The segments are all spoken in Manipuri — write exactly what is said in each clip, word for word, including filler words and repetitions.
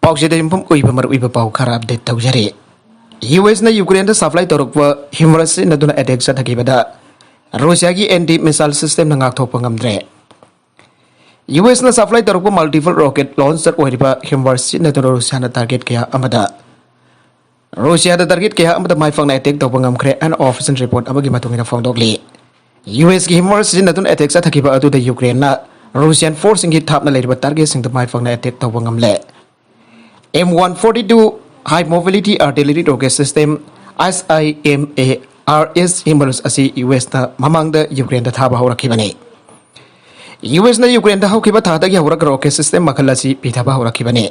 ꯄꯥꯎꯆꯦꯗ ꯌꯨꯝꯐꯝ ꯑꯣꯏꯕ ꯃꯔꯨꯑꯣꯏꯕ ꯄꯥꯎ ꯈꯔ ꯑꯞꯗꯦꯠ ꯇꯧꯖꯔꯤ꯫ ꯌꯨ ꯑꯦꯁꯅ ꯌꯨꯀ꯭ꯔꯦꯟꯗ ꯁꯄ꯭ꯂꯥꯏ ꯇꯧꯔꯛꯄ ꯍꯤꯃꯔꯁ ꯁꯤꯖꯤꯟꯅꯗꯨꯅ ꯑꯦꯇꯦꯛ ꯆꯠꯊꯈꯤꯕꯗ ꯔꯨꯁꯤꯌꯥꯒꯤ ꯑꯦꯟꯇꯤ ꯃꯤꯁꯥꯏꯜ ꯁꯤꯁꯇꯦꯝꯅ ꯉꯥꯛꯊꯣꯛꯄ ꯉꯝꯗ꯭ꯔꯦ꯫ ꯌꯨ ꯑꯦꯁꯅ ꯁꯄ꯭ꯂꯥꯏ ꯇꯧꯔꯛꯄ ꯃꯜꯇꯤꯄꯜ ꯔꯣꯀꯦꯠ ꯂꯣꯟꯆꯔ ꯑꯣꯏꯔꯤꯕ ꯍꯤꯃꯔꯁ ꯁꯤꯖꯤꯟꯅꯗꯨꯅ ꯔꯨꯁꯤꯌꯥꯅ ꯇꯥꯔꯒꯦꯠ ꯀꯌꯥ ꯑꯃꯗ ꯔꯨꯁꯤꯌꯥꯗ ꯇꯥꯔꯒꯦꯠ ꯀꯌꯥ ꯑꯃꯗ ꯃꯥꯏ ꯄꯥꯛꯅ ꯑꯦꯇꯦꯛ ꯇꯧꯕ ꯉꯝꯈ꯭ꯔꯦ ꯍꯥꯏꯅ ꯑꯣꯐꯤꯁꯤꯌꯦꯜ ꯔꯤꯄꯣꯔꯠ ꯑꯃꯒꯤ ꯃꯇꯨꯡ ꯏꯟꯅ ꯐꯣꯡꯗꯣꯛꯂꯤ꯫ ꯌꯨ ꯑꯦꯁꯀꯤ ꯍꯤꯃꯔꯁ ꯁꯤꯖꯤꯟꯅꯗꯨꯅ ꯑꯦꯇꯦꯛ ꯆꯠꯊꯈꯤꯕ ꯑꯗꯨꯗ ꯌꯨꯀ꯭ꯔꯦꯟꯅ ꯔꯨꯁꯤꯌꯥꯟ ꯐꯣꯔꯁꯁꯤꯡꯒꯤ ꯊꯥꯞꯅ ꯂꯩꯔꯤꯕ ꯇꯥꯔꯒꯦꯠꯁꯤꯡꯗ ꯃꯥꯏ ꯄꯥꯛꯅ ꯑꯦꯇꯦꯛ ꯇꯧꯕ ꯉꯝꯂꯦ꯫ M one forty two high mobility artillery rocket system, S I M A R S, HIMARS ꯑꯁꯤ ꯌꯨ ꯑꯦꯁꯅ ꯃꯃꯥꯡꯗ ꯌꯨꯀ꯭ꯔꯦꯟꯗ ꯊꯥꯕ ꯍꯧꯔꯛꯈꯤꯕꯅꯤ꯫ ꯌꯨ ꯑꯦꯁꯅ ꯌꯨꯀ꯭ꯔꯦꯟꯗ ꯍꯧꯈꯤꯕ ꯊꯥꯗꯒꯤ ꯍꯧꯔꯒ ꯔꯣꯀꯦꯠ ꯁꯤꯁꯇꯦꯝ ꯃꯈꯜ ꯑꯁꯤ ꯄꯤꯊꯕ ꯍꯧꯔꯛꯈꯤꯕꯅꯤ꯫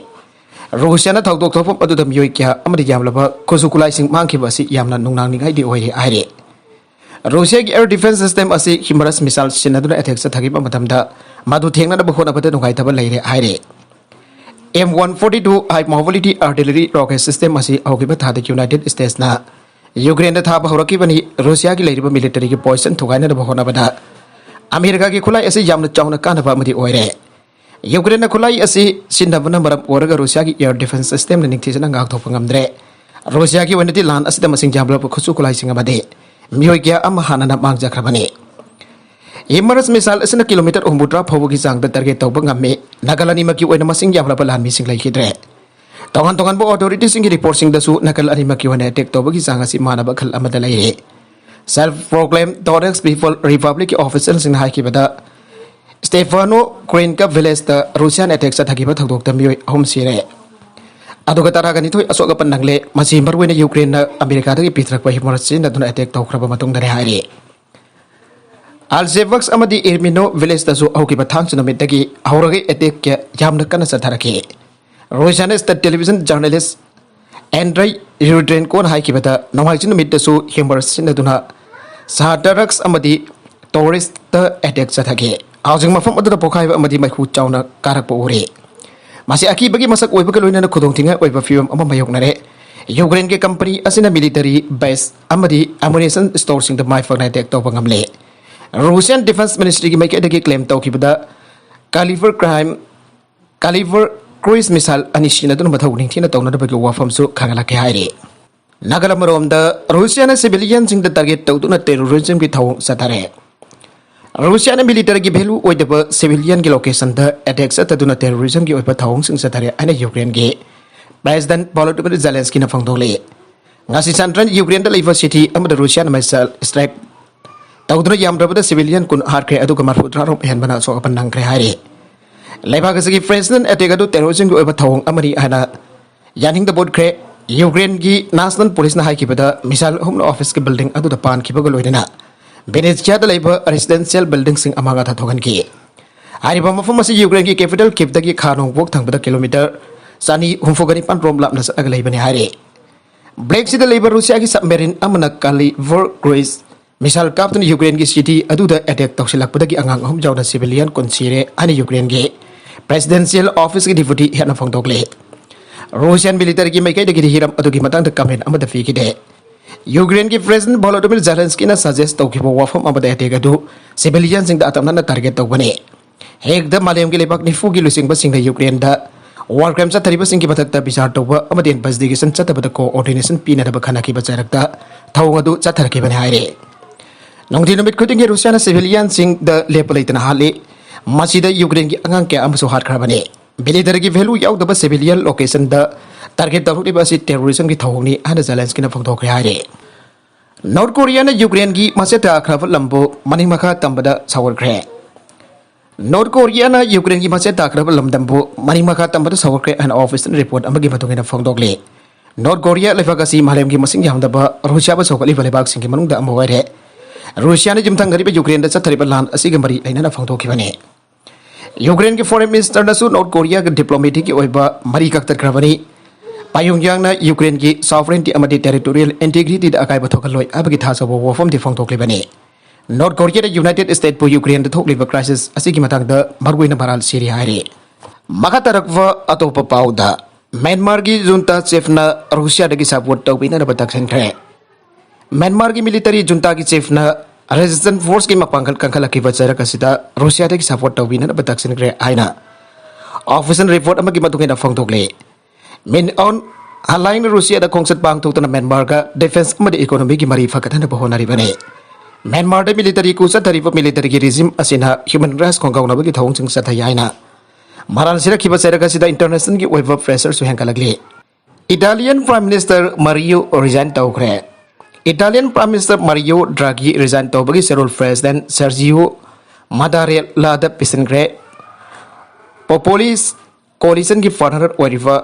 ꯔꯨꯁꯤꯌꯥꯅ ꯊꯧꯗꯣꯛ ꯊꯣꯛꯐꯝ ꯑꯗꯨꯗ ꯃꯤꯑꯣꯏ ꯀꯌꯥ ꯑꯃꯗꯤ ꯌꯥꯝꯂꯕ ꯈꯨꯠꯁꯨ ꯈꯨꯠꯂꯥꯏꯁꯤꯡ ꯃꯥꯡꯈꯤꯕ ꯑꯁꯤ ꯌꯥꯝꯅ ꯅꯨꯡꯅꯥꯡꯅꯤꯡꯉꯥꯏꯗꯤ ꯑꯣꯏꯔꯦ ꯍꯥꯏꯔꯤ꯫ ꯔꯨꯁꯤꯌꯥꯒꯤ ꯑꯦꯌꯔ ꯗꯤꯐꯦꯟꯁ ꯁꯤꯁꯇꯦꯝ ꯑꯁꯤ ꯍꯤꯃꯔꯁ ꯃꯤꯁꯥꯏꯜ ꯁꯤꯖꯤꯟꯅꯗꯨꯅ ꯑꯦꯇꯦꯛ ꯆꯠꯊꯈꯤꯕ ꯃꯇꯝꯗ ꯃꯗꯨ ꯊꯦꯡꯅꯅꯕ ꯍꯣꯠꯅꯕꯗ ꯅꯨꯡꯉꯥꯏꯇꯕ ꯂꯩꯔꯦ ꯍꯥꯏꯔꯤ꯫ M one forty two high mobility artillery rocket system ꯑꯁꯤ ꯍꯧꯈꯤꯕ ꯊꯥꯗ ꯌꯨꯅꯥꯏꯇꯦꯗ ꯁ꯭ꯇꯦꯠꯁꯅ ꯌꯨꯀ꯭ꯔꯦꯟꯗ ꯊꯥꯕ ꯍꯧꯔꯛꯈꯤꯕꯅꯤ꯫ ꯔꯨꯁꯤꯌꯥꯒꯤ ꯂꯩꯔꯤꯕ ꯃꯤꯂꯤꯇꯔꯤꯒꯤ ꯄꯣꯖꯤꯁꯟ ꯊꯨꯒꯥꯏꯅꯅꯕ ꯍꯣꯠꯅꯕꯗ ꯑꯃꯦꯔꯤꯀꯥꯒꯤ ꯈꯨꯠꯂꯥꯏ ꯑꯁꯤ ꯌꯥꯝꯅ ꯆꯥꯎꯅ ꯀꯥꯟꯅꯕ ꯑꯃꯗꯤ ꯑꯣꯏꯔꯦ꯫ ꯌꯨꯀ꯭ꯔꯦꯟꯅ ꯈꯨꯠꯂꯥꯏ ꯑꯁꯤ ꯁꯤꯖꯤꯟꯅꯕꯅ ꯃꯔꯝ ꯑꯣꯏꯔꯒ ꯔꯨꯁꯤꯌꯥꯒꯤ ꯑꯦꯌꯔ ꯗꯤꯐꯦꯟꯁ ꯁꯤꯁꯇꯦꯝꯅ ꯅꯤꯡꯊꯤꯖꯅ ꯉꯥꯛꯊꯣꯛꯄ ꯉꯝꯗ꯭ꯔꯦ꯫ ꯔꯨꯁꯤꯌꯥꯒꯤ ꯑꯣꯏꯅꯗꯤ ꯂꯥꯟ ꯑꯁꯤꯗ ꯃꯁꯤꯡ ꯌꯥꯝꯂꯕ ꯈꯨꯠꯁꯨ ꯈꯨꯠꯂꯥꯏꯁꯤꯡ ꯑꯃꯗꯤ ꯃꯤꯑꯣꯏ ꯀꯌꯥ ꯑꯃ ꯍꯥꯟꯅꯅ ꯃꯥꯡꯖꯈ꯭ꯔꯕꯅꯤ꯫ ꯍꯤꯃꯔꯁ ꯃꯤꯁꯥꯏꯜ ꯑꯁꯤꯅ ꯀꯤꯂꯣꯃꯤꯇꯔ ꯍꯨꯝꯐꯨꯇꯔꯥ ꯐꯥꯎꯕꯒꯤ ꯆꯥꯡꯗ ꯇꯥꯔꯒꯦꯠ ꯇꯧꯕ ꯉꯝꯃꯤ꯫ ꯅꯥꯀꯜ ꯑꯅꯤꯃꯛꯀꯤ ꯑꯣꯏꯅ ꯃꯁꯤꯡ ꯌꯥꯝꯂꯕ ꯂꯥꯟꯃꯤꯁꯤꯡ ꯂꯩꯈꯤꯗ꯭ꯔꯦ꯫ ꯇꯣꯉꯥꯟ ꯇꯣꯉꯥꯟꯕ ꯑꯣꯊꯣꯔꯤꯇꯤꯁꯤꯡꯒꯤ ꯔꯤꯄꯣꯔꯠꯁꯤꯡꯗꯁꯨ ꯅꯥꯀꯜ ꯑꯅꯤꯃꯛꯀꯤ ꯑꯣꯏꯅ ꯑꯦꯇꯦꯛ ꯇꯧꯕꯒꯤ ꯆꯥꯡ ꯑꯁꯤ ꯃꯥꯟꯅꯕ ꯈꯜ ꯑꯃꯗ ꯂꯩꯔꯤ꯫ ꯁꯦꯜꯐ ꯄ꯭ꯔꯣꯀ꯭ꯂꯦꯝ ꯗꯣꯅꯦꯠꯁ ꯄꯤꯄꯜ ꯔꯤꯄꯕ꯭ꯂꯤꯛꯀꯤ ꯑꯣꯐꯤꯁꯤꯌꯦꯜꯁꯤꯡꯅ ꯍꯥꯏꯈꯤꯕꯗ, ꯁ꯭ꯇꯦꯐꯥꯅꯣ ꯀ꯭ꯔꯦꯟꯀ ꯚꯤꯂꯦꯖꯇ ꯔꯨꯁꯤꯌꯥꯟ ꯑꯦꯇꯦꯛ ꯆꯠꯊꯈꯤꯕ ꯊꯧꯗꯣꯛꯇ ꯃꯤꯑꯣꯏ ꯑꯍꯨꯝ ꯁꯤꯔꯦ꯫ ꯑꯗꯨꯒ ꯇꯔꯥꯒ ꯅꯤꯊꯣꯏ ꯑꯁꯣꯛ ꯑꯄꯟ ꯅꯪꯂꯦ꯫ ꯃꯁꯤ ꯃꯔꯨꯑꯣꯏꯅ ꯌꯨꯀ꯭ꯔꯦꯟꯅ ꯑꯃꯦꯔꯤꯀꯥꯗꯒꯤ ꯄꯤꯊꯔꯛꯄ ꯍꯤꯃꯔꯁ ꯁꯤꯖꯤꯟꯅꯗꯨꯅ ꯑꯦꯇꯦꯛ ꯇꯧꯈ꯭ꯔꯕ ꯃꯇꯨꯡꯗꯅꯤ ꯍꯥꯏꯔꯤ꯫ ꯑꯜꯖꯦꯕꯛꯁ ꯑꯃꯗꯤ ꯏꯔꯃꯤꯅꯣ ꯚꯤꯂꯦꯖꯇꯁꯨ ꯍꯧꯈꯤꯕ ꯊꯥꯡꯖ ꯅꯨꯃꯤꯠꯇꯒꯤ ꯍꯧꯔꯒ ꯑꯦꯇꯦꯛ ꯀꯌꯥ ꯌꯥꯝꯅ ꯀꯟꯅ ꯆꯠꯊꯔꯛꯈꯤ꯫ ꯔꯨꯁꯤꯌꯥꯟ ꯁ꯭ꯇꯦꯠ ꯇꯦꯂꯤꯚꯤꯖꯟ ꯖꯔꯅꯦꯂꯤꯁ ꯑꯦꯟꯗ꯭ꯔꯩ ꯔꯨꯗ꯭ꯔꯦꯟꯀꯣꯅ ꯍꯥꯏꯈꯤꯕꯗ, ꯅꯣꯡꯃꯥꯏꯖꯤꯡ ꯅꯨꯃꯤꯠꯇꯁꯨ ꯍꯤꯃꯔꯁ ꯁꯤꯖꯤꯟꯅꯗꯨꯅ ꯁꯥꯇꯔꯛꯁ ꯑꯃꯗꯤ ꯇꯣꯔꯤꯁꯇ ꯑꯦꯇꯦꯛ ꯆꯠꯊꯈꯤ꯫ ꯍꯧꯖꯤꯛ ꯃꯐꯝ ꯑꯗꯨꯗ ꯄꯣꯈꯥꯏꯕ ꯑꯃꯗꯤ ꯃꯩꯈꯨ ꯆꯥꯎꯅ ꯀꯥꯔꯛꯄ ꯎꯔꯤ꯫ ꯃꯁꯤ ꯑꯀꯤꯕꯒꯤ ꯃꯁꯛ ꯑꯣꯏꯕꯒ ꯂꯣꯏꯅꯅ ꯈꯨꯗꯣꯡꯊꯤꯅꯤꯡꯉꯥꯏ ꯑꯣꯏꯕ ꯐꯤꯕꯝ ꯑꯃ ꯃꯥꯌꯣꯛꯅꯔꯦ꯫ ꯌꯨꯀ꯭ꯔꯦꯟꯒꯤ ꯀꯝꯄꯅꯤ ꯑꯁꯤꯅ ꯃꯤꯂꯤꯇꯔꯤ ꯕꯦꯁ ꯑꯃꯗꯤ ꯑꯃꯨꯅꯤꯁꯟ ꯁ꯭ꯇꯣꯔꯁꯤꯡꯗ ꯃꯥꯏ ꯄꯥꯛꯅ ꯑꯦꯇꯦꯛ ꯇꯧꯕ ꯉꯝꯂꯦ꯫ ꯔꯨꯁꯤꯌꯥꯟ ꯗꯤꯐꯦꯟꯁ ꯃꯤꯅꯤꯁꯇ꯭ꯔꯤꯒꯤ ꯃꯥꯏꯀꯩꯗꯒꯤ ꯀ꯭ꯂꯦꯝ ꯇꯧꯈꯤꯕꯗ, ꯀꯥꯂꯤꯕꯔ ꯀ꯭ꯔꯥꯏꯝ ꯀꯥꯂꯤꯕꯔ cruise missile ꯑꯅꯤ ꯁꯤꯖꯤꯟꯅꯗꯨꯅ ꯃꯊꯧ ꯅꯤꯡꯊꯤꯅ ꯇꯧꯅꯅꯕꯒꯤ ꯋꯥꯐꯝꯁꯨ ꯈꯪꯍꯜꯂꯛꯀꯦ ꯍꯥꯏꯔꯤ꯫ ꯅꯥꯒꯥꯂꯝ ꯑꯃꯔꯣꯝꯗ ꯔꯨꯁꯤꯌꯥꯅ civilianꯁꯤꯡꯗ target ꯇꯧꯗꯨꯅ terrorismꯒꯤ ꯊꯧꯑꯣꯡ ꯆꯠꯊꯔꯦ꯫ ꯔꯨꯁꯤꯌꯥꯅ militaryꯒꯤ value ꯑꯣꯏꯗꯕ civilianꯒꯤ locationꯗ attack ꯆꯠꯊꯗꯨꯅ terrorismꯒꯤ ꯑꯣꯏꯕ ꯊꯧꯑꯣꯡꯁꯤꯡ ꯆꯠꯊꯔꯦ ꯍꯥꯏꯅ Ukraineꯒꯤ President Volodymyr Zelenskyꯅ ꯐꯣꯡꯗꯣꯛꯂꯤ꯫ ꯉꯁꯤ ꯆꯥꯟꯗ꯭ꯔꯟ Ukraineꯗ ꯂꯩꯕ city ꯑꯃꯗ ꯔꯨꯁꯤꯌꯥꯅ missile strike ꯇꯧꯗꯨꯅ ꯌꯥꯝꯗ꯭ꯔꯕꯗ civilian ꯀꯨꯟ ꯍꯥꯠꯈ꯭ꯔꯦ, ꯑꯗꯨꯒ ꯃꯔꯐꯨ ꯇꯔꯥꯔꯣꯝ ꯑꯍꯦꯟꯕꯅ ꯑꯁꯣꯛ ꯑꯄꯟ ꯅꯪꯈ꯭ꯔꯦ ꯍꯥꯏꯔꯤ꯫ ꯂꯩꯕꯥꯛ ꯑꯁꯤꯒꯤ president attack ꯑꯗꯨ terrorismꯒꯤ ꯑꯣꯏꯕ ꯊꯧꯑꯣꯡ ꯑꯃꯅꯤ ꯍꯥꯏꯅ ꯌꯥꯅꯤꯡꯗꯕ ꯎꯠꯈ꯭ꯔꯦ꯫ Ukraineꯒꯤ national policeꯅ ꯍꯥꯏꯈꯤꯕꯗ missile ꯑꯍꯨꯝꯅ officeꯀꯤ building ꯑꯗꯨꯗ ꯄꯥꯟꯈꯤꯕꯒ ꯂꯣꯏꯅꯅ Veneziaꯗ ꯂꯩꯕ residential buildingꯁꯤꯡ ꯑꯃꯥꯡ ꯑꯇꯥ ꯊꯣꯛꯍꯟꯈꯤ꯫ ꯍꯥꯏꯔꯤꯕ ꯃꯐꯝ ꯑꯁꯤ Ukraineꯒꯤ capital Kyivꯗꯒꯤ ꯈꯥ ꯅꯣꯡꯄꯣꯛ ꯊꯪꯕꯗ kilometre ꯆꯅꯤ ꯍꯨꯝꯐꯨꯒ ꯅꯤꯄꯥꯟ ꯔꯣꯝ ꯂꯥꯞꯅ ꯆꯠꯂꯒ ꯂꯩꯕꯅꯤ ꯍꯥꯏꯔꯤ꯫ Black Seaꯗ ꯂꯩꯕ ꯔꯨꯁꯤꯌꯥꯒꯤ submarine ꯑꯃꯅ Kalibor cruise missile ꯀꯥꯞꯇꯨꯅ Ukraineꯒꯤ city ꯑꯗꯨꯗ attack ꯇꯧꯁꯤꯜꯂꯛꯄꯗꯒꯤ ꯑꯉꯥꯡ ꯑꯍꯨꯝ ꯌꯥꯎꯅ civilian ꯀꯨꯟ ꯁꯤꯔꯦ ꯍꯥꯏꯅ Ukraineꯒꯤ presidential officeꯀꯤ deputy headꯅ ꯐꯣꯡꯗꯣꯛꯂꯤ꯫ Russian militaryꯒꯤ ꯃꯥꯏꯀꯩꯗꯒꯤꯗꯤ ꯍꯤꯔꯝ ꯑꯗꯨꯒꯤ ꯃꯇꯥꯡꯗ comment ꯑꯃꯠꯇ ꯄꯤꯈꯤꯗꯦ꯫ Ukraineꯒꯤ President Volodymyr Zelenskyꯅ suggest ꯇꯧꯈꯤꯕ ꯋꯥꯐꯝ ꯑꯃꯗ attack ꯑꯗꯨ civilianꯁꯤꯡꯗ ꯑꯇꯝꯅꯅ target ꯇꯧꯕꯅꯤ꯫ Hagueꯗ ꯃꯥꯂꯦꯝꯒꯤ ꯂꯩꯕꯥꯛ ꯅꯤꯐꯨꯒꯤ ꯂꯨꯆꯤꯡꯕꯁꯤꯡꯅ Ukraineꯗ war crime ꯆꯠꯊꯔꯤꯕꯁꯤꯡꯒꯤ ꯃꯊꯛꯇ ꯕꯤꯆꯥꯔ ꯇꯧꯕ ꯑꯃꯗꯤ investigation ꯆꯠꯊꯕꯗ coordination ꯄꯤꯅꯅꯕ ꯈꯟꯅꯈꯤꯕ ꯆꯩꯔꯛꯇ ꯊꯧꯑꯣꯡ ꯑꯗꯨ ꯆꯠꯊꯔꯛꯈꯤꯕꯅꯤ ꯍꯥꯏꯔꯤ꯫ ꯅꯨꯡꯊꯤꯜ ꯅꯨꯃꯤꯠ ꯈꯨꯗꯤꯡꯒꯤ ꯔꯨꯁꯤꯌꯥꯅ civilianꯁꯤꯡꯗ ꯂꯦꯞꯄ ꯂꯩꯇꯅ ꯍꯥꯠꯂꯤ꯫ ꯃꯁꯤꯗ Ukraineꯒꯤ ꯑꯉꯥꯡ ꯀꯌꯥ ꯑꯃꯁꯨ ꯍꯥꯠꯈ꯭ꯔꯕꯅꯤ꯫ Militaryꯒꯤ value ꯌꯥꯎꯗꯕ civilian locationꯗ target ꯇꯧꯔꯛꯂꯤꯕ ꯑꯁꯤ terrorismꯒꯤ ꯊꯧꯑꯣꯡꯅꯤ ꯍꯥꯏꯅ Zelenskyꯅ ꯐꯣꯡꯗꯣꯛꯈ꯭ꯔꯦ ꯍꯥꯏꯔꯤ꯫ North Koreaꯅ Ukraineꯒꯤ ꯃꯆꯦꯠ ꯇꯥꯈ꯭ꯔꯕ ꯂꯝꯕꯨ ꯃꯅꯤꯡ ꯃꯈꯥ ꯇꯝꯕꯗ ꯁꯧꯒꯠꯈ꯭ꯔꯦ꯫ North Koreaꯅ Ukraineꯒꯤ ꯃꯆꯦꯠ ꯇꯥꯈ꯭ꯔꯕ ꯂꯝꯗꯝꯕꯨ ꯃꯅꯤꯡ ꯃꯈꯥ ꯇꯝꯕꯗ ꯁꯧꯒꯠꯈ꯭ꯔꯦ ꯍꯥꯏꯅ official report ꯑꯃꯒꯤ ꯃꯇꯨꯡ ꯏꯟꯅ ꯐꯣꯡꯗꯣꯛꯂꯤ꯫ North Korea ꯂꯩꯕꯥꯛ ꯑꯁꯤ ꯃꯥꯂꯦꯝꯒꯤ ꯃꯁꯤꯡ ꯌꯥꯝꯗꯕ ꯔꯨꯁꯤꯌꯥꯕꯨ ꯁꯧꯒꯠꯂꯤꯕ ꯂꯩꯕꯥꯛꯁꯤꯡꯒꯤ ꯃꯅꯨꯡꯗ ꯑꯃ ꯑꯣꯏꯔꯦ꯫ ꯔꯨꯁꯤꯌꯥꯅ ꯌꯨꯝꯊꯪꯅꯔꯤꯕ Ukraineꯗ ꯆꯠꯊꯔꯤꯕ ꯂꯥꯟ ꯑꯁꯤꯒ ꯃꯔꯤ ꯂꯩꯅꯅ ꯐꯣꯡꯗꯣꯛꯈꯤꯕꯅꯤ꯫ Ukraineꯒꯤ foreign ministerꯅꯁꯨ North Koreaꯒ diplomaticꯀꯤ ꯑꯣꯏꯕ ꯃꯔꯤ ꯀꯛꯊꯠꯈ꯭ꯔꯕꯅꯤ꯫ Pyongyangꯅ Ukraineꯒꯤ sovereignty ꯑꯃꯗꯤ territorial integrityꯗ ꯑꯀꯥꯏꯕ ꯊꯣꯛꯍꯜꯂꯣꯏ ꯍꯥꯏꯕꯒꯤ ꯊꯥꯖꯕ ꯋꯥꯐꯝꯗꯤ ꯐꯣꯡꯗꯣꯛꯂꯤꯕꯅꯤ꯫ North Koreaꯅ United Statesꯄꯨ Ukraineꯗ ꯊꯣꯛꯂꯤꯕ crisis ꯑꯁꯤꯒꯤ ꯃꯇꯥꯡꯗ ꯃꯔꯨꯑꯣꯏꯅ ꯃꯔꯥꯜ ꯁꯤꯔꯤ ꯍꯥꯏꯔꯤ꯫ ꯃꯈꯥ ꯇꯥꯔꯛꯄ ꯑꯇꯣꯞꯄ ꯄꯥꯎꯗ, Myanmarꯒꯤ junta chiefꯅ ꯔꯨꯁꯤꯌꯥꯗꯒꯤ support ꯇꯧꯕꯤꯅꯅꯕ ꯇꯛꯁꯤꯟꯈ꯭ꯔꯦ꯫ Myanmarꯒꯤ military juntaꯒꯤ chiefꯅ resistance forceꯀꯤ ꯃꯄꯥꯡꯒꯜ ꯀꯟꯈꯠꯂꯛꯈꯤꯕ ꯆꯩꯔꯛ ꯑꯁꯤꯗ ꯔꯨꯁꯤꯌꯥꯗꯒꯤ support ꯇꯧꯕꯤꯅꯅꯕ ꯇꯛꯁꯤꯟꯈ꯭ꯔꯦ ꯍꯥꯏꯅ Official report ꯑꯃꯒꯤ ꯃꯇꯨꯡ ꯏꯟꯅ ꯐꯣꯡꯗꯣꯛꯂꯤ꯫ Min Aung Hlaing ꯔꯨꯁꯤꯌꯥꯗ ꯈꯣꯡꯆꯠ ꯄꯥꯡꯊꯣꯛꯇꯨꯅ ꯃ꯭ꯌꯥꯟꯃꯥꯔꯒ defence ꯑꯃꯗꯤ economyꯒꯤ ꯃꯔꯤ ꯐꯒꯠꯍꯟꯅꯕ ꯍꯣꯠꯅꯔꯤꯕꯅꯤ꯫ ꯃ꯭ꯌꯥꯟꯃꯥꯔꯗ military coup ꯆꯠꯊꯔꯤꯕ militaryꯒꯤ regime ꯑꯁꯤꯅ human rights ꯈꯣꯡꯒꯥꯎꯅꯕꯒꯤ ꯊꯧꯑꯣꯡꯁꯤꯡ ꯆꯠꯊꯩ ꯍꯥꯏꯅ ꯃꯔꯥꯜ ꯁꯤꯔꯛꯈꯤꯕ ꯆꯩꯔꯛ ꯑꯁꯤꯗ internationalꯒꯤ ꯑꯣꯏꯕ pressureꯁꯨ ꯍꯦꯟꯒꯠꯂꯛꯂꯤ꯫ Italian Prime Minister Mario resign ꯇꯧꯈ꯭ꯔꯦ꯫ Italian Prime Minister Mario Draghi resign ꯇꯧꯕꯒꯤ ꯆꯦꯔꯣꯜ President Sergio Mattarellada ꯄꯤꯁꯤꯟꯈ꯭ꯔꯦ꯫ Populist coalitionꯒꯤ partner ꯑꯣꯏꯔꯤꯕ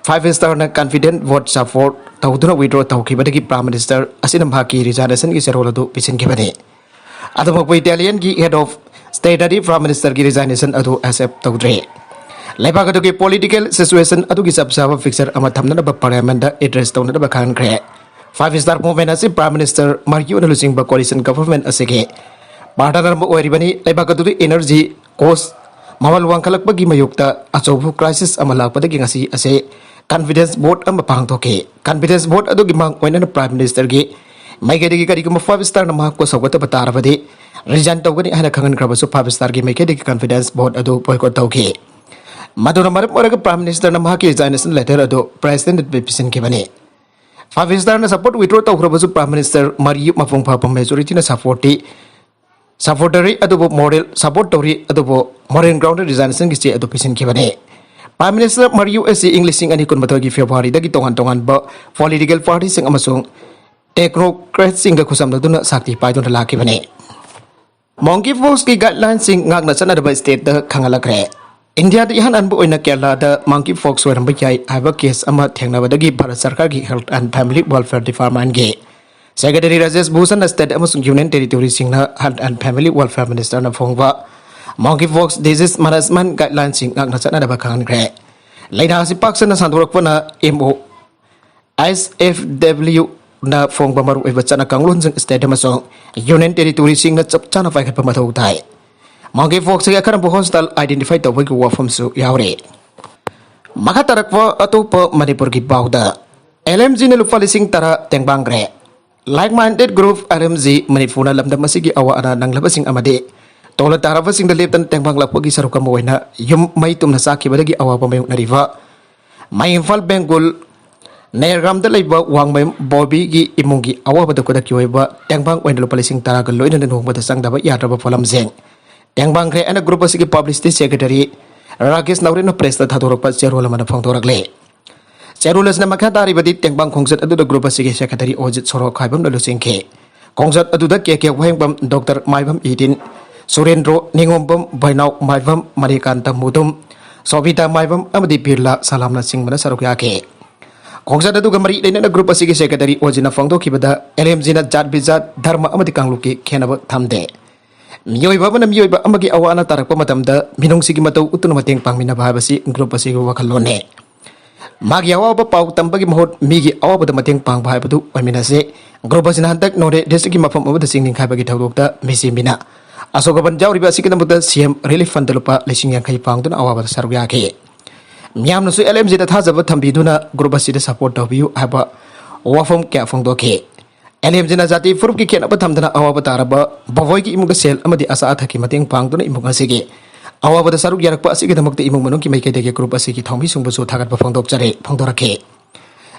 Five Starꯅ confidence vote support ꯇꯧꯗꯨꯅ withdraw ꯇꯧꯈꯤꯕꯗꯒꯤ Prime Minister ꯑꯁꯤꯅ ꯃꯍꯥꯛꯀꯤ resignationꯒꯤ ꯆꯦꯔꯣꯜ ꯑꯗꯨ ꯄꯤꯁꯤꯟꯈꯤꯕꯅꯤ꯫ ꯑꯗꯨꯃꯛꯄꯨ Italianꯒꯤ head of stateꯅꯗꯤ Prime Ministerꯒꯤ resignation ꯑꯗꯨ accept ꯇꯧꯗ꯭ꯔꯤ꯫ ꯂꯩꯕꯥꯛ ꯑꯗꯨꯒꯤ political situation ꯑꯗꯨꯒꯤ ꯆꯞ ꯆꯥꯕ picture ꯑꯃ ꯊꯝꯅꯅꯕ parliamentꯇ address ꯇꯧꯅꯅꯕ ꯈꯪꯍꯟꯈ꯭ꯔꯦ꯫ Five Star movement ꯑꯁꯤ Prime Minister Marioꯅ ꯂꯨꯆꯤꯡꯕ coalition government ꯑꯁꯤꯒꯤ partner ꯑꯃ ꯑꯣꯏꯔꯤꯕꯅꯤ꯫ ꯂꯩꯕꯥꯛ ꯑꯗꯨꯗ energy cost ꯃꯃꯜ ꯋꯥꯡꯈꯠꯂꯛꯄꯒꯤ ꯃꯥꯌꯣꯛꯇ ꯑꯆꯧꯕ crisis ꯑꯃ ꯂꯥꯛꯄꯗꯒꯤ ꯉꯁꯤ ꯑꯁꯤ confidence vote ꯑꯃ ꯄꯥꯡꯊꯣꯛꯈꯤ꯫ Confidence vote ꯑꯗꯨꯒꯤ ꯃꯥꯡ ꯑꯣꯏꯅꯅ Prime Ministerꯒꯤ ꯃꯥꯏꯀꯩꯗꯒꯤ ꯀꯔꯤꯒꯨꯝꯕ Five Starꯅ ꯃꯍꯥꯛꯄꯨ ꯁꯧꯒꯠꯇꯕ ꯇꯥꯔꯕꯗꯤ resign ꯇꯧꯒꯅꯤ ꯍꯥꯏꯅ ꯈꯪꯍꯟꯈ꯭ꯔꯕꯁꯨ Five Starꯒꯤ ꯃꯥꯏꯀꯩꯗꯒꯤ confidence vote ꯑꯗꯨ boycott ꯇꯧꯈꯤ꯫ ꯃꯗꯨꯅ ꯃꯔꯝ ꯑꯣꯏꯔꯒ Prime Ministerꯅ ꯃꯍꯥꯛꯀꯤ resignation letter ꯑꯗꯨ Presidentꯗ ꯄꯤꯁꯤꯟꯈꯤꯕꯅꯤ꯫ Five Starꯅ support withdraw ꯇꯧꯈ꯭ꯔꯕꯁꯨ Prime Minister Mario ꯃꯄꯨꯡ ꯐꯥꯕ majorityꯅ supportꯇꯤ supportꯇꯧꯔꯤ ꯑꯗꯨꯕꯨ moral support ꯇꯧꯔꯤ ꯑꯗꯨꯕꯨ moral groundꯗ resignationꯒꯤ ꯆꯦ ꯑꯗꯨ ꯄꯤꯁꯤꯟꯈꯤꯕꯅꯤ꯫ Prime Minister Mario ꯑꯁꯤ ꯏꯪ ꯂꯤꯁꯤꯡ ꯑꯅꯤ ꯀꯨꯟꯃꯥꯊꯣꯏꯒꯤ Februaryꯗꯒꯤ ꯇꯣꯉꯥꯟ ꯇꯣꯉꯥꯟꯕ political partyꯁꯤꯡ ꯑꯃꯁꯨꯡ technocratꯁꯤꯡꯒ ꯈꯨꯠꯁꯝꯅꯗꯨꯅ ꯁꯛꯇꯤ ꯄꯥꯏꯗꯨꯅ ꯂꯥꯛꯈꯤꯕꯅꯤ꯫ Monkeypoxꯀꯤ guidelineꯁꯤꯡ ꯉꯥꯛꯅ ꯆꯠꯅꯗꯕ stateꯇ ꯈꯪꯍꯜꯂꯛꯈ꯭ꯔꯦ꯫ ꯏꯟꯗꯤꯌꯥꯗ ꯏꯍꯥꯟ ꯍꯥꯟꯕ ꯑꯣꯏꯅ ꯀꯦꯔꯂꯥꯗ monkeypox ꯑꯣꯏꯔꯝꯕ ꯌꯥꯏ ꯍꯥꯏꯕ case ꯑꯃ ꯊꯦꯡꯅꯕꯗꯒꯤ ꯚꯥꯔꯠ ꯁꯔꯀꯥꯔꯒꯤ Health and Family Welfare Departmentꯀꯤ Secretary Rajesh ꯚꯨꯁꯟꯅ state ꯑꯃꯁꯨꯡ union territoryꯁꯤꯡꯅ Health and Family Welfare Ministerꯅ ꯐꯣꯡꯕ monkeypox disease management guidelineꯁꯤꯡ ꯉꯥꯛꯅ ꯆꯠꯅꯅꯕ ꯈꯪꯍꯟꯈ꯭ꯔꯦ꯫ ꯂꯥꯏꯅꯥ ꯑꯁꯤ ꯄꯥꯛ ꯁꯟꯅ ꯁꯟꯗꯣꯔꯛꯄꯅ M O H F W ꯅ ꯐꯣꯡꯕ ꯃꯔꯨꯑꯣꯏꯕ ꯆꯠꯅ ꯀꯥꯡꯂꯣꯟꯁꯤꯡ state ꯑꯃꯁꯨꯡ union territoryꯁꯤꯡꯅ ꯆꯞ ꯆꯥꯅ ꯄꯥꯏꯈꯠꯄ ꯃꯊꯧ ꯇꯥꯏ꯫ Monkeypoxꯀꯤ ꯑꯀꯔꯝꯕ hospital identify ꯇꯧꯕꯒꯤ ꯋꯥꯐꯝꯁꯨ ꯌꯥꯎꯔꯤ꯫ ꯃꯈꯥ ꯇꯥꯔꯛꯄ ꯑꯇꯣꯞꯄ ꯃꯅꯤꯄꯨꯔꯒꯤ ꯄꯥꯎꯗ, LMGꯅ ꯂꯨꯄꯥ ꯂꯤꯁꯤꯡ ꯇꯔꯥ ꯇꯦꯡꯕꯥꯡꯈ꯭ꯔꯦ꯫ Like minded group LMG ꯃꯅꯤꯄꯨꯔꯅ ꯂꯝꯗꯝ ꯑꯁꯤꯒꯤ ꯑꯋꯥ ꯑꯅꯥ ꯅꯪꯂꯕꯁꯤꯡ ꯑꯃꯗꯤ ꯇꯣꯂ ꯇꯥꯔꯕꯁꯤꯡꯗ ꯂꯦꯞꯇꯅ ꯇꯦꯡꯕꯥꯡ ꯂꯥꯛꯄꯒꯤ ꯁꯔꯨꯛ ꯑꯃ ꯑꯣꯏꯅ ꯌꯨꯝ ꯃꯩ ꯇꯨꯝꯅ ꯆꯥꯛꯈꯤꯕꯗꯒꯤ ꯑꯋꯥꯕ ꯃꯥꯌꯣꯛꯅꯔꯤꯕ ꯃꯥꯏ ꯏꯝꯐꯥꯜ ꯕꯦꯡꯒꯨꯜ ꯅꯦꯔꯒ꯭ꯔꯥꯝꯗ ꯂꯩꯕ ꯋꯥꯡꯃꯌꯨꯝ ꯕꯣꯕꯤꯒꯤ ꯏꯃꯨꯡꯒꯤ ꯑꯋꯥꯕꯗ ꯈꯨꯗꯛꯀꯤ ꯑꯣꯏꯕ ꯇꯦꯡꯕꯥꯡ ꯑꯣꯏꯅ ꯂꯨꯄꯥ ꯂꯤꯁꯤꯡ ꯇꯔꯥꯒ ꯂꯣꯏꯅꯅ ꯂꯨꯍꯣꯡꯕꯗ ꯆꯪꯗꯕ ꯌꯥꯗ꯭ꯔꯕ ꯄꯣꯠꯂꯝꯁꯤꯡ ꯇꯦꯡꯕꯥꯡꯈ꯭ꯔꯦ ꯍꯥꯏꯅ ꯒ꯭ꯔꯨꯞ ꯑꯁꯤꯒꯤ ꯄꯕ꯭ꯂꯤꯁꯤꯇꯤ ꯁꯦꯀ꯭ꯔꯦꯇꯔꯤ ꯔꯥꯀꯦꯁ ꯅꯥꯎꯔꯦꯝꯅ ꯄ꯭ꯔꯦꯁꯇ ꯊꯥꯗꯣꯔꯛꯄ ꯆꯦꯔꯣꯜ ꯑꯃꯅ ꯐꯣꯡꯗꯣꯔꯛꯂꯤ꯫ ꯆꯦꯔꯣꯜ ꯑꯁꯤꯅ ꯃꯈꯥ ꯇꯥꯔꯤꯕꯗꯤ ꯇꯦꯡꯕꯥꯡ ꯈꯣꯡꯆꯠ ꯑꯗꯨꯗ ꯒ꯭ꯔꯨꯞ ꯑꯁꯤꯒꯤ ꯁꯦꯀ꯭ꯔꯦꯇꯔꯤ ꯑꯣꯖꯤꯠ ꯁꯣꯔꯣꯛꯈꯥꯏꯕꯝꯅ ꯂꯨꯆꯤꯡꯈꯤ꯫ ꯈꯣꯡꯆꯠ ꯑꯗꯨꯗ ꯀꯦ ꯀꯦ ꯋꯥꯍꯦꯡꯕꯝ, ꯗꯣꯛꯇꯔ ꯃꯥꯏꯕꯝ ꯏꯗꯤꯟ, ꯁꯨꯔꯦꯟꯗ꯭ꯔꯣ ꯅꯤꯉꯣꯝꯕꯝ, ꯕꯩꯅꯥꯎ ꯃꯥꯏꯕꯝ, ꯃꯔꯤꯀꯥꯟꯇ ꯃꯨꯗꯨꯝ, ꯁꯣꯕꯤꯇꯥ ꯃꯥꯏꯕꯝ ꯑꯃꯗꯤ ꯕꯤꯔꯂꯥ ꯁꯂꯥꯝꯅꯆꯤꯡꯕꯅ ꯁꯔꯨꯛ ꯌꯥꯈꯤ꯫ ꯈꯣꯡꯆꯠ ꯑꯗꯨꯒ ꯃꯔꯤ ꯂꯩꯅꯅ ꯒ꯭ꯔꯨꯞ ꯑꯁꯤꯒꯤ ꯁꯦꯀ꯭ꯔꯦꯇꯔꯤ ꯑꯣꯖꯤꯅ ꯐꯣꯡꯗꯣꯛꯈꯤꯕꯗ, ꯑꯦꯜ ꯑꯦꯝ ꯖꯤꯅ ꯖꯥꯠ ꯕꯤꯖꯥꯠ, ꯙꯔꯃ ꯑꯃꯗꯤ ꯀꯥꯡꯂꯨꯞꯀꯤ ꯈꯦꯟꯅꯕ ꯊꯝꯗꯦ꯫ ꯃꯤꯑꯣꯏꯕ ꯑꯃꯅ ꯃꯤꯑꯣꯏꯕ ꯑꯃꯒꯤ ꯑꯋꯥ ꯑꯅꯥ ꯇꯥꯔꯛꯄ ꯃꯇꯝꯗ ꯃꯤꯅꯨꯡꯁꯤꯒꯤ ꯃꯇꯧ ꯎꯠꯇꯨꯅ ꯃꯇꯦꯡ ꯄꯥꯡꯃꯤꯟꯅꯕ ꯍꯥꯏꯕꯁꯤ ꯒ꯭ꯔꯨꯞ ꯑꯁꯤꯒꯤ ꯋꯥꯈꯜꯂꯣꯟꯅꯤ꯫ ꯃꯥꯒꯤ ꯑꯋꯥꯕ ꯄꯥꯎ ꯇꯝꯕꯒꯤ ꯃꯍꯨꯠ ꯃꯤꯒꯤ ꯑꯋꯥꯕꯗ ꯃꯇꯦꯡ ꯄꯥꯡꯕ ꯍꯥꯏꯕꯗꯨ ꯑꯣꯏꯃꯤꯟꯅꯁꯤ꯫ ꯒ꯭ꯔꯨꯞ ꯑꯁꯤꯅ ꯍꯟꯗꯛ ꯅꯣꯅꯦ ꯗꯤꯁꯇ꯭ꯔꯤꯛꯀꯤ ꯃꯐꯝ ꯑꯃꯗ ꯆꯤꯡ ꯅꯤꯡꯈꯥꯏꯕꯒꯤ ꯊꯧꯗꯣꯛꯇ ꯃꯤꯁꯤ ꯃꯤꯅ ꯑꯁꯣꯛ ꯑꯄꯟ ꯌꯥꯎꯔꯤꯕ ꯑꯁꯤꯒꯤꯗꯃꯛꯇ ꯁꯤ ꯑꯦꯝ ꯔꯤꯂꯤꯐ ꯐꯟꯗ ꯂꯨꯄꯥ ꯂꯤꯁꯤꯡ ꯌꯥꯡꯈꯩ ꯄꯥꯡꯗꯨꯅ ꯑꯋꯥꯕꯗ ꯁꯔꯨꯛ ꯌꯥꯈꯤ꯫ ꯃꯤꯌꯥꯝꯅꯁꯨ ꯑꯦꯜ ꯑꯦꯝ ꯖꯤꯗ ꯊꯥꯖꯕ ꯊꯝꯕꯤꯗꯨꯅ ꯒ꯭ꯔꯨꯞ ꯑꯁꯤꯗ ꯁꯄꯣꯔꯠ ꯇꯧꯕꯤꯌꯨ ꯍꯥꯏꯕ ꯋꯥꯐꯝ ꯀꯌꯥ ꯐꯣꯡꯗꯣꯛꯈꯤ꯫ ꯑꯦꯜ ꯑꯦꯝ ꯖꯤꯅ ꯖꯥꯇꯤ ꯐꯨꯔꯨꯞꯀꯤ ꯈꯦꯠꯅꯕ ꯊꯝꯗꯅ ꯑꯋꯥꯕ ꯇꯥꯔꯕ ꯕꯣꯕꯣꯏꯒꯤ ꯏꯃꯨꯡꯗ ꯁꯦꯜ ꯑꯃꯗꯤ ꯑꯆꯥ ꯑꯊꯛꯀꯤ ꯃꯇꯦꯡ ꯄꯥꯡꯗꯨꯅ ꯏꯃꯨꯡ ꯑꯁꯤꯒꯤ ꯑꯋꯥꯕꯗ ꯁꯔꯨꯛ ꯌꯥꯔꯛꯄ ꯑꯁꯤꯒꯤꯗꯃꯛꯇ ꯏꯃꯨꯡ ꯃꯅꯨꯡꯒꯤ ꯃꯥꯏꯀꯩꯗꯒꯤ ꯒ꯭ꯔꯨꯞ ꯑꯁꯤꯒꯤ ꯊꯧꯃꯤꯁꯤꯡꯕꯨꯁꯨ ꯊꯥꯒꯠꯄ ꯐꯣꯡꯗꯣꯛꯆꯔꯤ, ꯐꯣꯡꯗꯣꯔꯛꯈꯤ꯫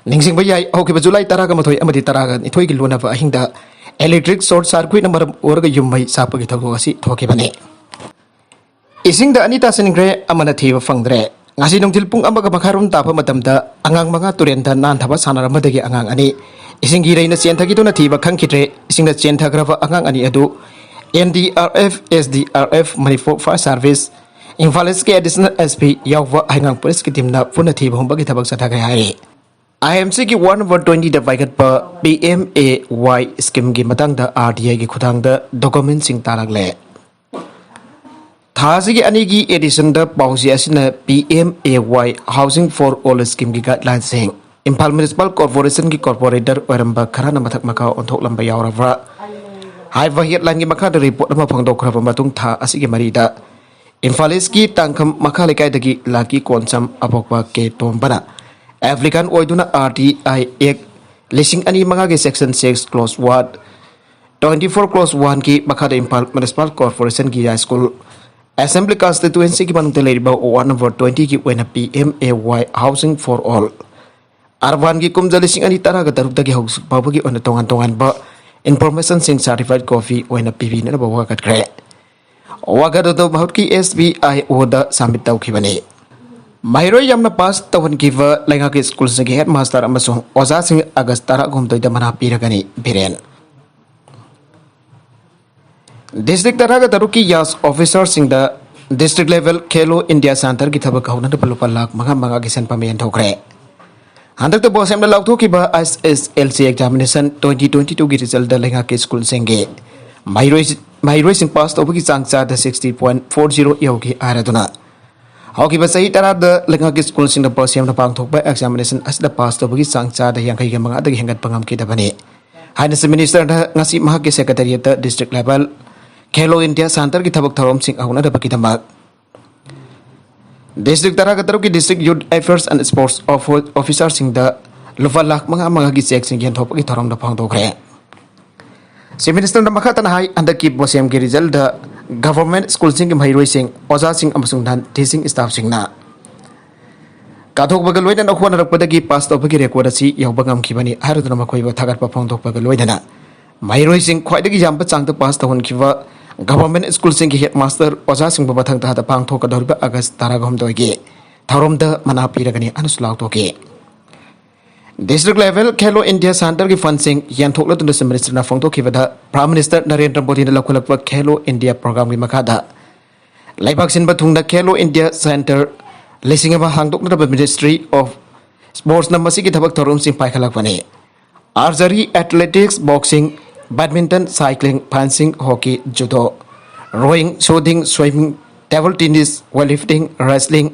ꯅꯤꯡꯁꯤꯡꯕ ꯌꯥꯏ, ꯍꯧꯈꯤꯕ ꯖꯨꯂꯥꯏ ꯇꯔꯥꯒ ꯃꯥꯊꯣꯏ ꯑꯃꯗꯤ ꯇꯔꯥꯒ ꯅꯤꯊꯣꯏꯒꯤ ꯂꯣꯟꯅꯕ ꯑꯍꯤꯡꯗ ꯏꯂꯦꯛꯇ꯭ꯔꯤꯛ ꯁꯣꯔꯠ ꯁꯥꯔꯀ꯭ꯌꯨꯠꯅ ꯃꯔꯝ ꯑꯣꯏꯔꯒ ꯌꯨꯝ ꯃꯩ ꯆꯥꯛꯄꯒꯤ ꯊꯧꯗꯣꯛ ꯑꯁꯤ ꯊꯣꯛꯈꯤꯕꯅꯤ꯫ ꯏꯁꯤꯡꯗ ꯑꯅꯤ ꯇꯥꯁꯤꯟꯈ꯭ꯔꯦ, ꯑꯃꯅ ꯊꯤꯕ ꯐꯪꯗ꯭ꯔꯦ꯫ ꯉꯁꯤ ꯅꯨꯡꯊꯤꯜ ꯄꯨꯡ ꯑꯃꯒ ꯃꯈꯥꯏꯔꯣꯝ ꯇꯥꯕ ꯃꯇꯝꯗ ꯑꯉꯥꯡ ꯃꯉꯥ ꯇꯨꯔꯦꯟꯗ ꯅꯥꯟꯊꯕ ꯁꯥꯟꯅꯔꯝꯕꯗꯒꯤ ꯑꯉꯥꯡ ꯑꯅꯤ ꯏꯁꯤꯡꯒꯤ ꯏꯔꯩꯅ ꯆꯦꯟꯊꯈꯤꯗꯨꯅ ꯊꯤꯕ ꯈꯪꯈꯤꯗ꯭ꯔꯦ꯫ ꯏꯁꯤꯡꯗ ꯆꯦꯟꯊꯈ꯭ꯔꯕ ꯑꯉꯥꯡ ꯑꯅꯤ ꯑꯗꯨ N D R F, S D R F, Manipur Fire service, Imphal ꯏꯁꯀꯤ ꯑꯦꯗꯤꯁꯅꯦꯜ ꯑꯦꯁ ꯄꯤ ꯌꯥꯎꯕ ꯍꯩꯉꯥꯡ ꯄꯨꯂꯤꯁꯀꯤ ꯇꯤꯝꯅ ꯄꯨꯟꯅ ꯊꯤꯕ ꯍꯨꯝꯕꯒꯤ ꯊꯕꯛ ꯆꯠꯊꯈ꯭ꯔꯦ ꯍꯥꯏꯔꯤ꯫ ꯑꯥꯏ ꯑꯦꯝ ꯁꯤꯒꯤ ꯋꯥꯟ ꯑꯣꯚꯔ ꯇ꯭ꯋꯦꯟꯇꯤꯗ ꯄꯥꯏꯈꯠꯄ ꯄꯤ ꯑꯦꯝ ꯑꯦ ꯋꯥꯏ ꯁ꯭ꯀꯤꯝꯒꯤ ꯃꯇꯥꯡꯗ ꯑꯥꯔ ꯇꯤ ꯑꯥꯏꯒꯤ ꯈꯨꯊꯥꯡꯗ ꯗꯣꯀꯨꯃꯦꯟꯁꯤꯡ ꯇꯥꯔꯛꯂꯦ꯫ ꯊꯥ ꯑꯁꯤꯒꯤ ꯑꯅꯤꯒꯤ ꯑꯦꯗꯤꯁꯟꯗ ꯄꯥꯎꯆꯦ ꯑꯁꯤꯅ P M A Y Housing for All ꯁ꯭ꯀꯤꯝꯒꯤ ꯒꯥꯏꯗꯂꯥꯏꯟꯁꯤꯡ, ꯏꯝꯐꯥꯜ ꯃ꯭ꯌꯨꯅꯤꯁꯤꯄꯥꯜ ꯀꯣꯔꯄꯣꯔꯦꯁꯟꯒꯤ ꯀꯣꯔꯄꯣꯔꯦꯇꯔ ꯑꯣꯏꯔꯝꯕ ꯈꯔꯅ ꯃꯊꯛ ꯃꯈꯥ ꯑꯣꯟꯊꯣꯛꯂꯝꯕ ꯌꯥꯎꯔꯕ꯭ꯔꯥ ꯍꯥꯏꯕ ꯍꯦꯗꯂꯥꯏꯟꯒꯤ ꯃꯈꯥꯗ ꯔꯤꯄꯣꯔꯠ ꯑꯃ ꯐꯣꯡꯗꯣꯛꯈ꯭ꯔꯕ ꯃꯇꯨꯡ, ꯊꯥ ꯑꯁꯤꯒꯤ ꯃꯔꯤꯗ ꯏꯝꯐꯥꯜ ꯏꯁꯀꯤ ꯇꯥꯡꯈꯝ ꯃꯈꯥ ꯂꯩꯀꯥꯏꯗꯒꯤ ꯂꯥꯛꯀꯤ ꯀꯣꯟꯁꯝ ꯑꯄꯣꯛꯄ ꯀꯦ ꯇꯣꯝꯕꯅ ꯑꯦꯄ꯭ꯂꯤꯀꯥꯟ ꯑꯣꯏꯗꯨꯅ ꯑꯥꯔ ꯇꯤ ꯑꯥꯏ ꯑꯦꯛ ꯂꯤꯁꯤꯡ ꯑꯅꯤ ꯃꯉꯥꯒꯤ section six close one twenty four clause one ꯀꯤ ꯃꯈꯥꯗ ꯏꯝꯐꯥꯜ ꯃ꯭ꯌꯨꯅꯤꯁꯤꯄꯥꯜ ꯀꯣꯔꯄꯣꯔꯦꯁꯟꯒꯤ ꯌꯥꯏꯁ꯭ꯀꯨꯜ ꯑꯦꯁꯦꯝꯕ꯭ꯂꯤ ꯀꯟꯁꯇꯤꯇ꯭ꯌꯨꯑꯦꯟꯁꯤꯒꯤ ꯃꯅꯨꯡꯗ ꯂꯩꯔꯤꯕ ꯋꯥꯔꯗ ꯅꯝꯕꯔ twenty ꯒꯤ ꯑꯣꯏꯅ P M A Y Housing for All ꯑꯔꯕꯥꯟꯒꯤ ꯀꯨꯝꯖꯥ ꯂꯤꯁꯤꯡ ꯑꯅꯤ ꯇꯔꯥꯒ ꯇꯔꯨꯛꯇꯒꯤ ꯍꯧꯖꯤꯛ ꯐꯥꯎꯕꯒꯤ ꯑꯣꯏꯅ ꯇꯣꯉꯥꯟ ꯇꯣꯉꯥꯟꯕ ꯏꯟꯐꯣꯔꯃꯦꯁꯟꯁꯤꯡ ꯁꯥꯔꯇꯤꯐꯥꯏꯗ ꯀꯣꯄꯤ ꯑꯣꯏꯅ ꯄꯤꯕꯤꯅꯅꯕ ꯋꯥꯀꯠꯈ꯭ꯔꯦ꯫ ꯋꯥꯀꯠ ꯑꯗꯨ ꯃꯍꯨꯠꯀꯤ S B I O the submit ꯇꯧꯈꯤꯕꯅꯤ꯫ ꯃꯍꯩꯔꯣꯏ ꯌꯥꯝꯅ ꯄꯥꯁ ꯇꯧꯍꯟꯈꯤꯕ ꯂꯩꯉꯥꯛꯀꯤ ꯁ꯭ꯀꯨꯜꯁꯤꯡꯒꯤ ꯍꯦꯗ ꯃꯥꯁꯇꯔ ꯑꯃꯁꯨꯡ ꯑꯣꯖꯥꯁꯤꯡ ꯑꯥꯒꯁ ꯇꯔꯥꯍꯨꯝꯗꯣꯏꯗ ꯃꯅꯥ ꯄꯤꯔꯒꯅꯤ꯫ ꯕꯤꯔꯦꯟ꯫ ꯗꯤꯁꯇ꯭ꯔꯤꯛ ꯇꯔꯥꯒ ꯇꯔꯨꯛꯀꯤ ꯌꯥꯁ ꯑꯣꯐꯤꯁꯥꯔꯁꯤꯡꯗ ꯗꯤꯁꯇ꯭ꯔꯤꯛ ꯂꯦꯚꯦꯜ ꯈꯦꯂꯣ ꯏꯟꯗꯤꯌꯥ ꯁꯦꯟꯇꯔꯒꯤ ꯊꯕꯛ ꯍꯧꯅꯅꯕ ꯂꯨꯄꯥ ꯂꯥꯈ ꯃꯉꯥ ꯃꯉꯥꯒꯤ ꯁꯦꯟꯐꯝ ꯌꯦꯟꯊꯣꯛꯈ꯭ꯔꯦ꯫ ꯍꯟꯗꯛꯇ ꯕꯣꯁꯦꯝꯅ ꯂꯥꯎꯊꯣꯛꯈꯤꯕ S S L C examination twenty twenty two ꯒꯤ ꯔꯤꯖꯜꯗ ꯂꯩꯉꯥꯛꯀꯤ ꯁ꯭ꯀꯨꯜꯁꯤꯡꯒꯤ ꯃꯍꯩꯔꯣꯏ-, ꯃꯍꯩꯔꯣꯏꯁꯤꯡ ꯄꯥꯁ ꯇꯧꯕꯒꯤ ꯆꯥꯡ ꯆꯥꯗ sixty point four zero ꯌꯧꯈꯤ ꯍꯥꯏꯔꯗꯨꯅ, ꯍꯧꯈꯤꯕ ꯆꯍꯤ ꯇꯔꯥꯗ ꯂꯩꯉꯥꯛꯀꯤ ꯁ꯭ꯀꯨꯜꯁꯤꯡꯅ ꯕꯣꯁꯦꯝꯅ ꯄꯥꯡꯊꯣꯛꯄ examination ꯑꯁꯤꯗ ꯄꯥꯁ ꯇꯧꯕꯒꯤ ꯆꯥꯡ ꯆꯥꯗ ꯌꯥꯡꯈꯩꯒ ꯃꯉꯥꯗꯒꯤ ꯍꯦꯟꯒꯠꯄ ꯉꯝꯈꯤꯗꯕꯅꯤ ꯍꯥꯏꯅ ꯆꯤꯐ ꯃꯤꯅꯤꯁꯇꯔꯅ ꯉꯁꯤ ꯃꯍꯥꯛꯀꯤ ꯁꯦꯀ꯭ꯔꯦꯇꯦꯔꯤꯌꯦꯠꯇ ꯗꯤꯁꯇ꯭ꯔꯤꯛ ꯂꯦꯚꯦꯜ ꯈꯦꯂꯣ ꯏꯟꯗꯤꯌꯥ ꯁꯦꯟꯇꯔꯒꯤ ꯊꯕꯛ ꯊꯧꯔꯝꯁꯤꯡ ꯍꯧꯅꯅꯕꯒꯤꯗꯃꯛ ꯗꯤꯁꯇ꯭ꯔꯤꯛ ꯇꯔꯥꯒ ꯇꯔꯨꯛꯀꯤ district youth affairs and sports ꯑꯣꯐꯤꯁꯥꯔꯁꯤꯡꯗ ꯂꯨꯄꯥ ꯂꯥꯈ ꯃꯉꯥ ꯃꯉꯥꯒꯤ ꯆꯦꯛꯁꯤꯡ ꯌꯦꯟꯊꯣꯛꯄꯒꯤ ꯊꯧꯔꯝꯗ ꯐꯣꯡꯗꯣꯛꯈ꯭ꯔꯦ꯫ ꯆꯤꯐ ꯃꯤꯅꯤꯁꯇꯔꯅ ꯃꯈꯥ ꯇꯥꯅ ꯍꯥꯏ, ꯍꯟꯗꯛꯀꯤ ꯕꯣꯁꯦꯝꯒꯤ ꯔꯤꯖꯜꯗ ꯒꯚꯔꯟꯃꯦꯟꯠ ꯁ꯭ꯀꯨꯜꯁꯤꯡꯒꯤ ꯃꯍꯩꯔꯣꯏꯁꯤꯡ, ꯑꯣꯖꯥꯁꯤꯡ ꯑꯃꯁꯨꯡ ꯅꯟ ꯇꯤꯆꯤꯡ ꯁ꯭ꯇꯥꯐꯁꯤꯡꯅ ꯀꯠꯊꯣꯛꯄꯒ ꯂꯣꯏꯅꯅ ꯍꯣꯠꯅꯔꯛꯄꯗꯒꯤ ꯄꯥꯁ ꯇꯧꯕꯒꯤ ꯔꯦꯀꯣꯔꯗ ꯑꯁꯤ ꯌꯧꯕ ꯉꯝꯈꯤꯕꯅꯤ ꯍꯥꯏꯔꯗꯨꯅ ꯃꯈꯣꯏꯕꯨ ꯊꯥꯒꯠꯄ ꯐꯣꯡꯗꯣꯛꯄꯒ ꯂꯣꯏꯅꯅ ꯃꯍꯩꯔꯣꯏꯁꯤꯡ ꯈ꯭ꯋꯥꯏꯗꯒꯤ ꯌꯥꯝꯕ ꯆꯥꯡꯗ ꯄꯥꯁ ꯇꯧꯍꯟꯈꯤꯕ ꯒꯚꯔꯟꯃꯦꯟꯠ ꯁ꯭ꯀꯨꯜꯁꯤꯡꯒꯤ ꯍꯦꯗ ꯃꯥꯁꯇꯔ ꯑꯣꯖꯥꯁꯤꯡꯕꯨ ꯃꯊꯪ ꯊꯥꯗ ꯄꯥꯡꯊꯣꯛꯀꯗꯧꯔꯤꯕ ꯑꯥꯒꯁ ꯇꯔꯥꯍꯨꯝꯗꯣꯏꯒꯤ ꯊꯧꯔꯝꯗ ꯃꯅꯥ ꯄꯤꯔꯒꯅꯤ ꯍꯥꯏꯅꯁꯨ ꯂꯥꯎꯊꯣꯛꯈꯤ꯫ ꯗꯤꯁꯇ꯭ꯔꯤꯛ ꯂꯦꯚꯦꯜ ꯈꯦꯂꯣ ꯏꯟꯗꯤꯌꯥ ꯁꯦꯟꯇꯔꯒꯤ ꯐꯟꯁꯤꯡ ꯌꯦꯟꯊꯣꯛꯂꯗꯨꯅ ꯆꯤꯐ ꯃꯤꯅꯤꯁꯇꯔꯅ ꯐꯣꯡꯗꯣꯛꯈꯤꯕꯗ, ꯄ꯭ꯔꯥꯏꯝ ꯃꯤꯅꯤꯁꯇꯔ ꯅꯔꯦꯟꯗ꯭ꯔ ꯃꯣꯗꯤꯅ ꯂꯧꯈꯠꯂꯛꯄ ꯈꯦꯂꯣ ꯏꯟꯗꯤꯌꯥ ꯄ꯭ꯔꯣꯒ꯭ꯔꯥꯝꯒꯤ ꯃꯈꯥꯗ ꯂꯩꯕꯥꯛ ꯁꯤꯟꯕ ꯊꯨꯡꯅ ꯈꯦꯂꯣ ꯏꯟꯗꯤꯌꯥ ꯁꯦꯟꯇꯔ ꯂꯤꯁꯤꯡ ꯑꯃ ꯍꯥꯡꯗꯣꯛꯅꯅꯕ ꯃꯤꯅꯤꯁꯇ꯭ꯔꯤ ꯑꯣꯐ ꯁ꯭ꯄꯣꯔꯠꯁꯅ ꯃꯁꯤꯒꯤ ꯊꯕꯛ ꯊꯧꯔꯝꯁꯤꯡ ꯄꯥꯏꯈꯠꯂꯛꯄꯅꯤ꯫ Archery, athletics, boxing, badminton, cycling, fencing, hockey, judo, rowing, shooting, swimming, table tennis, weightlifting, wrestling,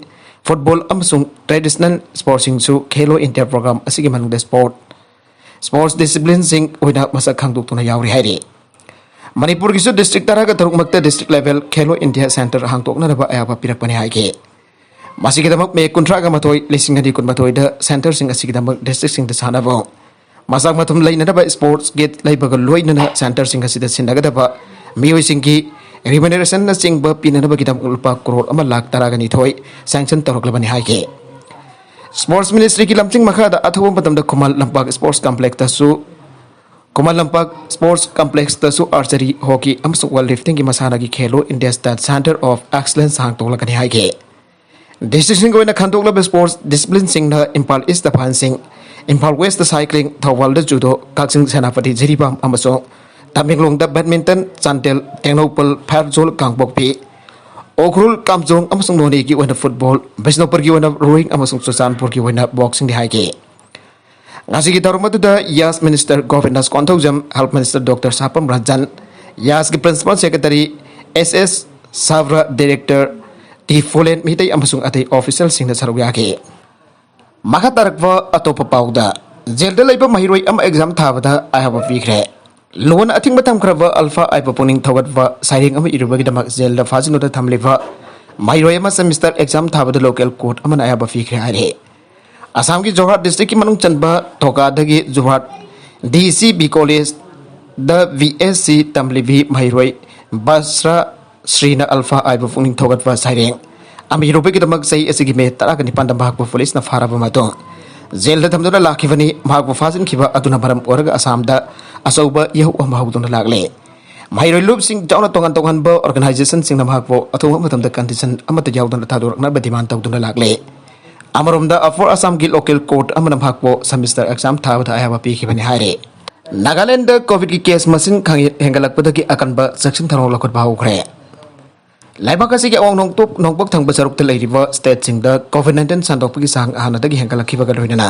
football ꯑꯃꯁꯨꯡ traditional sportsꯁꯤꯡꯁꯨ ꯈꯦꯂꯣ ꯏꯟꯗꯤꯌꯥ ꯄ꯭ꯔꯣꯒ꯭ꯔꯥꯝ ꯑꯁꯤꯒꯤ ꯃꯅꯨꯡꯗ ꯁ꯭ꯄꯣꯔꯠ, ꯁ꯭ꯄꯣꯔꯠꯁ ꯗꯤꯁꯤꯄ꯭ꯂꯤꯟꯁꯤꯡ ꯑꯣꯏꯅ ꯃꯁꯛ ꯈꯪꯗꯣꯛꯇꯨꯅ ꯌꯥꯎꯔꯤ ꯍꯥꯏꯔꯤ꯫ ꯃꯅꯤꯄꯨꯔꯒꯤꯁꯨ ꯗꯤꯁꯇ꯭ꯔꯤꯛ ꯇꯔꯥꯒ ꯇꯔꯨꯛꯃꯛꯇ district level Khelo India centre ꯍꯥꯡꯗꯣꯛꯅꯅꯕ ꯑꯌꯥꯕ ꯄꯤꯔꯛꯄꯅꯤ ꯍꯥꯏꯈꯤ꯫ ꯃꯁꯤꯒꯤꯗꯃꯛ ꯃꯦ ꯀꯨꯟꯊ꯭ꯔꯥꯒ ꯃꯥꯊꯣꯏ, ꯂꯤꯁꯤꯡ ꯑꯅꯤ ꯀꯨꯟꯃꯥꯊꯣꯏꯗ ꯁꯦꯟꯇꯔꯁꯤꯡ ꯑꯁꯤꯒꯤꯗꯃꯛ ꯗꯤꯁꯇ꯭ꯔꯤꯛꯁꯤꯡꯗ ꯁꯥꯟꯅꯕ ꯃꯆꯥꯛ ꯃꯊꯨꯝ ꯂꯩꯅꯅꯕ ꯁ꯭ꯄꯣꯔꯠꯁ ꯀꯤꯠ ꯂꯩꯕꯒ ꯂꯣꯏꯅꯅ ꯁꯦꯟꯇꯔꯁꯤꯡ ꯑꯁꯤꯗ ꯁꯤꯟꯅꯒꯗꯕ ꯃꯤꯑꯣꯏꯁꯤꯡꯒꯤ ꯔꯤꯃꯨꯅꯦꯔꯦꯁꯟꯅꯆꯤꯡꯕ ꯄꯤꯅꯅꯕꯒꯤꯗꯃꯛ ꯂꯨꯄꯥ ꯀ꯭ꯔꯣꯔ ꯑꯃ ꯂꯥꯈ ꯇꯔꯥꯒ ꯅꯤꯊꯣꯏ ꯁꯦꯡꯁꯟ ꯇꯧꯔꯛꯂꯕꯅꯤ ꯍꯥꯏꯈꯤ꯫ ꯁ꯭ꯄꯣꯔꯠꯁ ꯃꯤꯅꯤꯁꯇ꯭ꯔꯤꯒꯤ ꯂꯝꯖꯤꯡ ꯃꯈꯥꯗ ꯑꯊꯧꯕ ꯃꯇꯝꯗ ꯈꯨꯃꯟ ꯂꯝꯄꯥꯛ ꯁ꯭ꯄꯣꯔꯠꯁ ꯀꯝꯄ꯭ꯂꯦꯛꯁꯇꯁꯨ ꯈꯨꯃꯟ ꯂꯝꯄꯥꯛ ꯁ꯭ꯄꯣꯔꯠꯁ ꯀꯝꯄ꯭ꯂꯦꯛꯁꯇꯁꯨ ꯑꯥꯔꯆꯔꯤ, ꯍꯣꯀꯤ ꯑꯃꯁꯨꯡ ꯋꯦꯠ ꯂꯤꯐꯇꯤꯡꯒꯤ ꯃꯁꯥꯟꯅꯒꯤ Khelo India state centre of excellence ꯍꯥꯡꯗꯣꯛꯂꯛꯀꯅꯤ ꯍꯥꯏꯈꯤ꯫ ꯗꯤꯁꯇ꯭ꯔꯤꯛꯁꯤꯡꯒꯤ ꯑꯣꯏꯅ ꯈꯟꯗꯣꯛꯂꯕ ꯁ꯭ꯄꯣꯔꯠꯁ ꯗꯤꯁꯤꯄ꯭ꯂꯤꯟꯁꯤꯡꯅ Imphal East fencing, Imphal West cycling, ꯊꯧꯕꯥꯜꯗ ꯖꯨꯗꯣ, ꯀꯛꯆꯤꯡ ꯁꯦꯅꯥꯄꯇꯤ ꯖꯤꯔꯤꯕꯥꯝ ꯑꯃꯁꯨꯡ ꯇꯃꯦꯡꯂꯣꯡꯗ ꯕꯦꯗꯃꯤꯟꯇꯟ, ꯆꯥꯟꯗꯦꯜ ꯇꯦꯡꯅꯧꯄꯜ ꯐꯥꯏꯔꯖꯣꯜ ꯀꯥꯡꯄꯣꯛꯄꯤ, ꯎꯈ꯭ꯔꯨꯜ ꯀꯥꯝꯖꯣꯡ ꯑꯃꯁꯨꯡ ꯅꯣꯅꯦꯒꯤ ꯑꯣꯏꯅ ꯐꯨꯠꯕꯣꯜ, ꯕꯤꯁꯅꯨꯄꯨꯔꯒꯤ ꯑꯣꯏꯅ ꯔꯣꯋꯤꯡ ꯑꯃꯁꯨꯡ ꯆꯨꯔꯆꯥꯟꯄꯨꯔꯒꯤ ꯑꯣꯏꯅ ꯕꯣꯛꯁꯤꯡꯅꯤ ꯍꯥꯏꯈꯤ꯫ ꯉꯁꯤꯒꯤ ꯊꯧꯔꯝ ꯑꯗꯨꯗ YAS minister Govindas Konthoujam, health minister doctor Sapam Ranjan, ꯌꯥꯁꯀꯤ principal secretary S S Sabra, director T ꯐꯨꯂꯦꯟ Meitei ꯑꯃꯁꯨꯡ ꯑꯇꯩ ꯑꯣꯐꯤꯁꯤꯌꯦꯜꯁꯤꯡꯅ ꯁꯔꯨꯛ ꯌꯥꯈꯤ꯫ ꯃꯈꯥ ꯇꯥꯔꯛꯄ ꯑꯇꯣꯞꯄ ꯄꯥꯎꯗ, ꯖꯦꯜꯗ ꯂꯩꯕ ꯃꯍꯩꯔꯣꯏ ꯑꯃ ꯑꯦꯛꯖꯥꯝ ꯊꯥꯕꯗ ꯑꯌꯥꯕ ꯄꯤꯈ꯭ꯔꯦ꯫ ꯂꯣꯟ ꯑꯊꯤꯡꯕ ꯊꯝꯈ꯭ꯔꯕ ꯑꯜꯐꯥ ꯑꯥꯏꯕ ꯄꯨꯛꯅꯤꯡ ꯊꯧꯒꯠꯄ ꯁꯩꯔꯦꯡ ꯑꯃ ꯏꯔꯨꯕꯒꯤꯗꯃꯛ ꯖꯦꯜꯗ ꯐꯥꯖꯤꯟꯗꯨꯅ ꯊꯝꯂꯤꯕ ꯃꯍꯩꯔꯣꯏ ꯑꯃ ꯁꯦꯃꯤꯁꯇꯔ ꯑꯦꯛꯖꯥꯝ ꯊꯥꯕꯗ ꯂꯣꯀꯦꯜ ꯀꯣꯔꯠ ꯑꯃꯅ ꯑꯌꯥꯕ ꯄꯤꯈ꯭ꯔꯦ ꯍꯥꯏꯔꯦ꯫ ꯑꯁꯥꯝꯒꯤ ꯖꯣꯔꯍꯥꯠ ꯗꯤꯁꯇ꯭ꯔꯤꯛꯀꯤ ꯃꯅꯨꯡ ꯆꯟꯕ ꯊꯣꯀꯥꯗꯒꯤ ꯖꯣꯔꯍꯥꯠ ꯗꯤ C B ꯀꯣꯂꯦꯖꯗ V S C ꯇꯝꯂꯤꯕꯤ ꯃꯍꯩꯔꯣꯏ ꯕꯁ꯭ꯔꯥ ꯁ꯭ꯔꯤꯅ ꯑꯜꯐꯥ ꯑꯥꯏꯕ ꯄꯨꯛꯅꯤꯡ ꯊꯧꯒꯠꯄ ꯁꯩꯔꯦꯡ ꯑꯃ ꯏꯔꯨꯕꯒꯤꯗꯃꯛ ꯆꯍꯤ ꯑꯁꯤꯒꯤ ꯃꯦ ꯇꯔꯥꯒ ꯅꯤꯄꯥꯟꯗ ꯃꯍꯥꯛꯄꯨ ꯄꯨꯂꯤꯁꯅ ꯐꯥꯔꯕ ꯃꯇꯨꯡ ꯖꯦꯜꯗ ꯊꯝꯗꯨꯅ ꯂꯥꯛꯈꯤꯕꯅꯤ꯫ ꯃꯍꯥꯛꯄꯨ ꯐꯥꯖꯤꯟꯈꯤꯕ ꯑꯗꯨꯅ ꯃꯔꯝ ꯑꯣꯏꯔꯒ ꯑꯁꯥꯝꯗ ꯑꯆꯧꯕ ꯏꯍꯧ ꯑꯃ ꯍꯧꯗꯨꯅ ꯂꯥꯛꯂꯦ꯫ ꯃꯍꯩꯔꯣꯏ ꯂꯨꯞꯁꯤꯡ ꯌꯥꯎꯅ ꯇꯣꯉꯥꯟ ꯇꯣꯉꯥꯟꯕ ꯑꯣꯔꯒꯅꯥꯏꯖꯦꯁꯟꯁꯤꯡꯅ ꯃꯍꯥꯛꯄꯨ ꯑꯊꯨꯕ ꯃꯇꯝꯗ ꯀꯟꯗꯤꯁꯟ ꯑꯃꯠꯇ ꯌꯥꯎꯗꯅ ꯊꯥꯗꯣꯔꯛꯅꯕ ꯗꯤꯃꯥꯟ ꯇꯧꯗꯨꯅ ꯂꯥꯛꯂꯦ꯫ ꯑꯃꯔꯣꯝꯗ, ꯑꯄꯔ ꯑꯁꯥꯝꯒꯤ ꯂꯣꯀꯦꯜ ꯀꯣꯔꯠ ꯑꯃꯅ ꯃꯍꯥꯛꯄꯨ ꯁꯦꯃꯤꯁꯇꯔ ꯑꯦꯛꯖꯥꯝ ꯊꯥꯕꯗ ꯑꯌꯥꯕ ꯄꯤꯈꯤꯕꯅꯤ ꯍꯥꯏꯔꯤ꯫ ꯅꯥꯒꯥꯂꯦꯟꯗ ꯀꯣꯚꯤꯗꯀꯤ ꯀꯦꯁ ꯃꯁꯤꯡ ꯈꯪꯍꯦ-, ꯍꯦꯟꯒꯠꯂꯛꯄꯗꯒꯤ ꯑꯀꯟꯕ ꯆꯦꯛꯁꯤꯟ ꯊꯧꯔꯥꯡ ꯂꯧꯈꯠꯄ ꯍꯧꯈ꯭ꯔꯦ꯫ ꯂꯩꯕꯥꯛ ꯑꯁꯤꯒꯤ ꯑꯋꯥꯡ ꯅꯣꯡꯄꯣꯛ, ꯅꯣꯡꯄꯣꯛ ꯊꯪꯕ ꯁꯔꯨꯛꯇ ꯂꯩꯔꯤꯕ ꯁ꯭ꯇꯦꯠꯁꯤꯡꯗ ꯀꯣꯚꯤꯗ ꯅꯥꯏꯟꯇꯤꯟ ꯁꯟꯗꯣꯛꯄꯒꯤ ꯆꯥꯡ ꯍꯥꯟꯅꯗꯒꯤ ꯍꯦꯟꯒꯠꯂꯛꯈꯤꯕꯒ ꯂꯣꯏꯅꯅ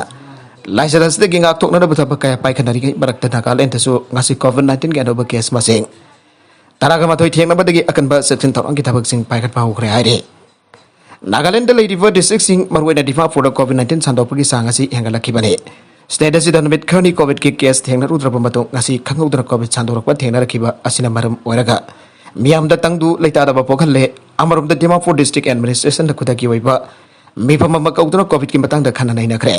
ꯂꯥꯏꯆꯠ ꯑꯁꯤꯗꯒꯤ ꯉꯥꯛꯊꯣꯛꯅꯅꯕ ꯊꯕꯛ ꯀꯌꯥ ꯄꯥꯏꯈꯠꯅꯔꯤꯉꯩ ꯃꯔꯛꯇ ꯅꯥꯒꯥꯂꯦꯟꯗꯁꯨ ꯉꯁꯤ ꯀꯣꯚꯤꯗ ꯅꯥꯏꯟꯇꯤꯟꯒꯤ ꯑꯅꯧꯕ ꯀꯦꯁ ꯃꯁꯤꯡ ꯇꯔꯥꯒ ꯃꯥꯊꯣꯏ ꯊꯦꯡꯅꯕꯗꯒꯤ ꯑꯀꯟꯕ ꯆꯦꯛꯁꯤꯟ ꯊꯧꯔꯥꯡꯒꯤ ꯊꯕꯛꯁꯤꯡ ꯄꯥꯏꯈꯠꯄ ꯍꯧꯈ꯭ꯔꯦ ꯍꯥꯏꯔꯤ꯫ ꯅꯥꯒꯥꯂꯦꯟꯗ ꯂꯩꯔꯤꯕ ꯗꯤꯁꯇ꯭ꯔꯤꯛꯁꯤꯡ, ꯃꯔꯨꯑꯣꯏꯅ ꯗꯤꯃꯥꯄꯨꯔꯗ ꯀꯣꯚꯤꯗ ꯅꯥꯏꯟꯇꯤꯟ ꯁꯟꯗꯣꯛꯄꯒꯤ ꯆꯥꯡ ꯑꯁꯤ ꯍꯦꯟꯒꯠꯂꯛꯈꯤꯕꯅꯤ꯫ ꯁ꯭ꯇꯦꯠ ꯑꯁꯤꯗ ꯅꯨꯃꯤꯠ ꯈꯔꯅꯤ ꯀꯣꯚꯤꯗꯀꯤ ꯀꯦꯁ ꯊꯦꯡꯅꯔꯨꯗ꯭ꯔꯕ ꯃꯇꯨꯡ, ꯉꯁꯤ ꯈꯪꯍꯧꯗꯅ ꯀꯣꯚꯤꯗ ꯁꯟꯗꯣꯔꯛꯄ ꯊꯦꯡꯅꯔꯛꯈꯤꯕ ꯑꯁꯤꯅ ꯃꯔꯝ ꯑꯣꯏꯔꯒ ꯃꯤꯌꯥꯝꯗ ꯇꯪꯗꯨ ꯂꯩꯇꯥꯗꯕ ꯄꯣꯛꯍꯜꯂꯦ꯫ ꯑꯃꯔꯣꯝꯗ, ꯗꯤꯃꯥꯄꯨꯔ ꯗꯤꯁꯇ꯭ꯔꯤꯛ ꯑꯦꯗꯃꯤꯅꯤꯁꯇ꯭ꯔꯦꯁꯟꯗ ꯈꯨꯗꯛꯀꯤ ꯑꯣꯏꯕ ꯃꯤꯐꯝ ꯑꯃ ꯀꯧꯗꯨꯅ ꯀꯣꯚꯤꯗꯀꯤ ꯃꯇꯥꯡꯗ ꯈꯟꯅ ꯅꯩꯅꯈ꯭ꯔꯦ꯫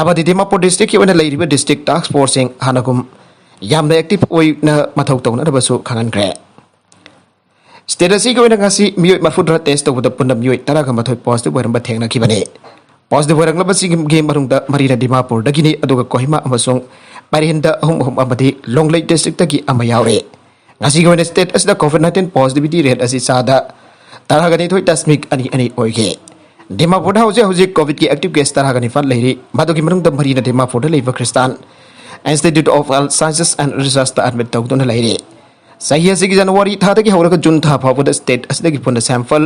ꯑꯃꯗꯤ ꯗꯤꯃꯥꯄꯨꯔ ꯗꯤꯁꯇ꯭ꯔꯤꯛꯀꯤ ꯑꯣꯏꯅ ꯂꯩꯔꯤꯕ ꯗꯤꯁꯇ꯭ꯔꯤꯛ ꯇꯥꯁꯛ ꯐꯣꯔꯁꯁꯤꯡ ꯍꯥꯟꯅꯒꯨꯝ ꯌꯥꯝꯅ ꯑꯦꯛꯇꯤꯚ ꯑꯣꯏꯅ ꯃꯊꯧ ꯇꯧꯅꯅꯕꯁꯨ ꯈꯪꯍꯟꯈ꯭ꯔꯦ꯫ ꯁ꯭ꯇꯦꯠ ꯑꯁꯤꯒꯤ ꯑꯣꯏꯅ ꯉꯁꯤ ꯃꯤꯑꯣꯏ ꯃꯔꯤꯐꯨꯇꯔꯥ ꯇꯦꯁ ꯇꯧꯕꯗ ꯄꯨꯟꯅ ꯃꯤꯑꯣꯏ ꯇꯔꯥꯒ ꯃꯥꯊꯣꯏ ꯄꯣꯖꯤꯇꯤꯚ ꯑꯣꯏꯔꯝꯕ ꯊꯦꯡꯅꯈꯤꯕꯅꯤ꯫ ꯄꯣꯖꯤꯇꯤꯚ ꯑꯣꯏꯔꯛꯂꯕꯁꯤꯡꯒꯤ ꯃꯅꯨꯡꯗ ꯃꯔꯤꯅ ꯗꯤꯃꯥꯄꯨꯔꯗꯒꯤꯅꯤ, ꯑꯗꯨꯒ ꯀꯣꯍꯤꯃꯥ ꯑꯃꯁꯨꯡ ꯄꯔꯦꯟꯗ ꯑꯍꯨꯝ ꯑꯍꯨꯝ ꯑꯃꯗꯤ ꯂꯣꯡꯂꯩ ꯗꯤꯁꯇ꯭ꯔꯤꯛꯇꯒꯤ ꯑꯃ ꯌꯥꯎꯔꯤ꯫ ꯉꯁꯤꯒꯤ ꯑꯣꯏꯅ ꯁ꯭ꯇꯦꯠ ꯑꯁꯤꯗ ꯀꯣꯚꯤꯗ ꯅꯥꯏꯟꯇꯤꯟ ꯄꯣꯖꯤꯇꯤꯚꯤꯇꯤ ꯔꯦꯠ ꯑꯁꯤ ꯆꯥꯗ ꯇꯔꯥꯒ ꯅꯤꯊꯣꯏ ꯗꯁꯃꯤꯛ ꯑꯅꯤ ꯑꯅꯤ ꯑꯣꯏꯈꯤ꯫ ꯗꯤꯃꯥꯄꯨꯔꯗ ꯍꯧꯖꯤꯛ ꯍꯧꯖꯤꯛ ꯀꯣꯚꯤꯗꯀꯤ ꯑꯦꯛꯇꯤꯚ ꯀꯦꯁ ꯇꯔꯥꯒ ꯅꯤꯄꯥꯟ ꯂꯩꯔꯤ꯫ ꯃꯗꯨꯒꯤ ꯃꯅꯨꯡꯗ ꯃꯔꯤꯅ ꯗꯤꯃꯥꯄꯨꯔꯗ ꯂꯩꯕ Christian institute of health sciences and ꯔꯤꯁꯔꯆꯇ ꯑꯦꯗꯃꯤꯠ ꯇꯧꯗꯨꯅ ꯂꯩꯔꯤ꯫ ꯆꯍꯤ ꯑꯁꯤꯒꯤ ꯖꯅꯋꯥꯔꯤ ꯊꯥꯗꯒꯤ ꯍꯧꯔꯒ ꯖꯨꯟ ꯊꯥ ꯐꯥꯎꯕꯗ ꯁ꯭ꯇꯦꯠ ꯑꯁꯤꯗꯒꯤ ꯄꯨꯟꯅ ꯁꯦꯝꯄꯜ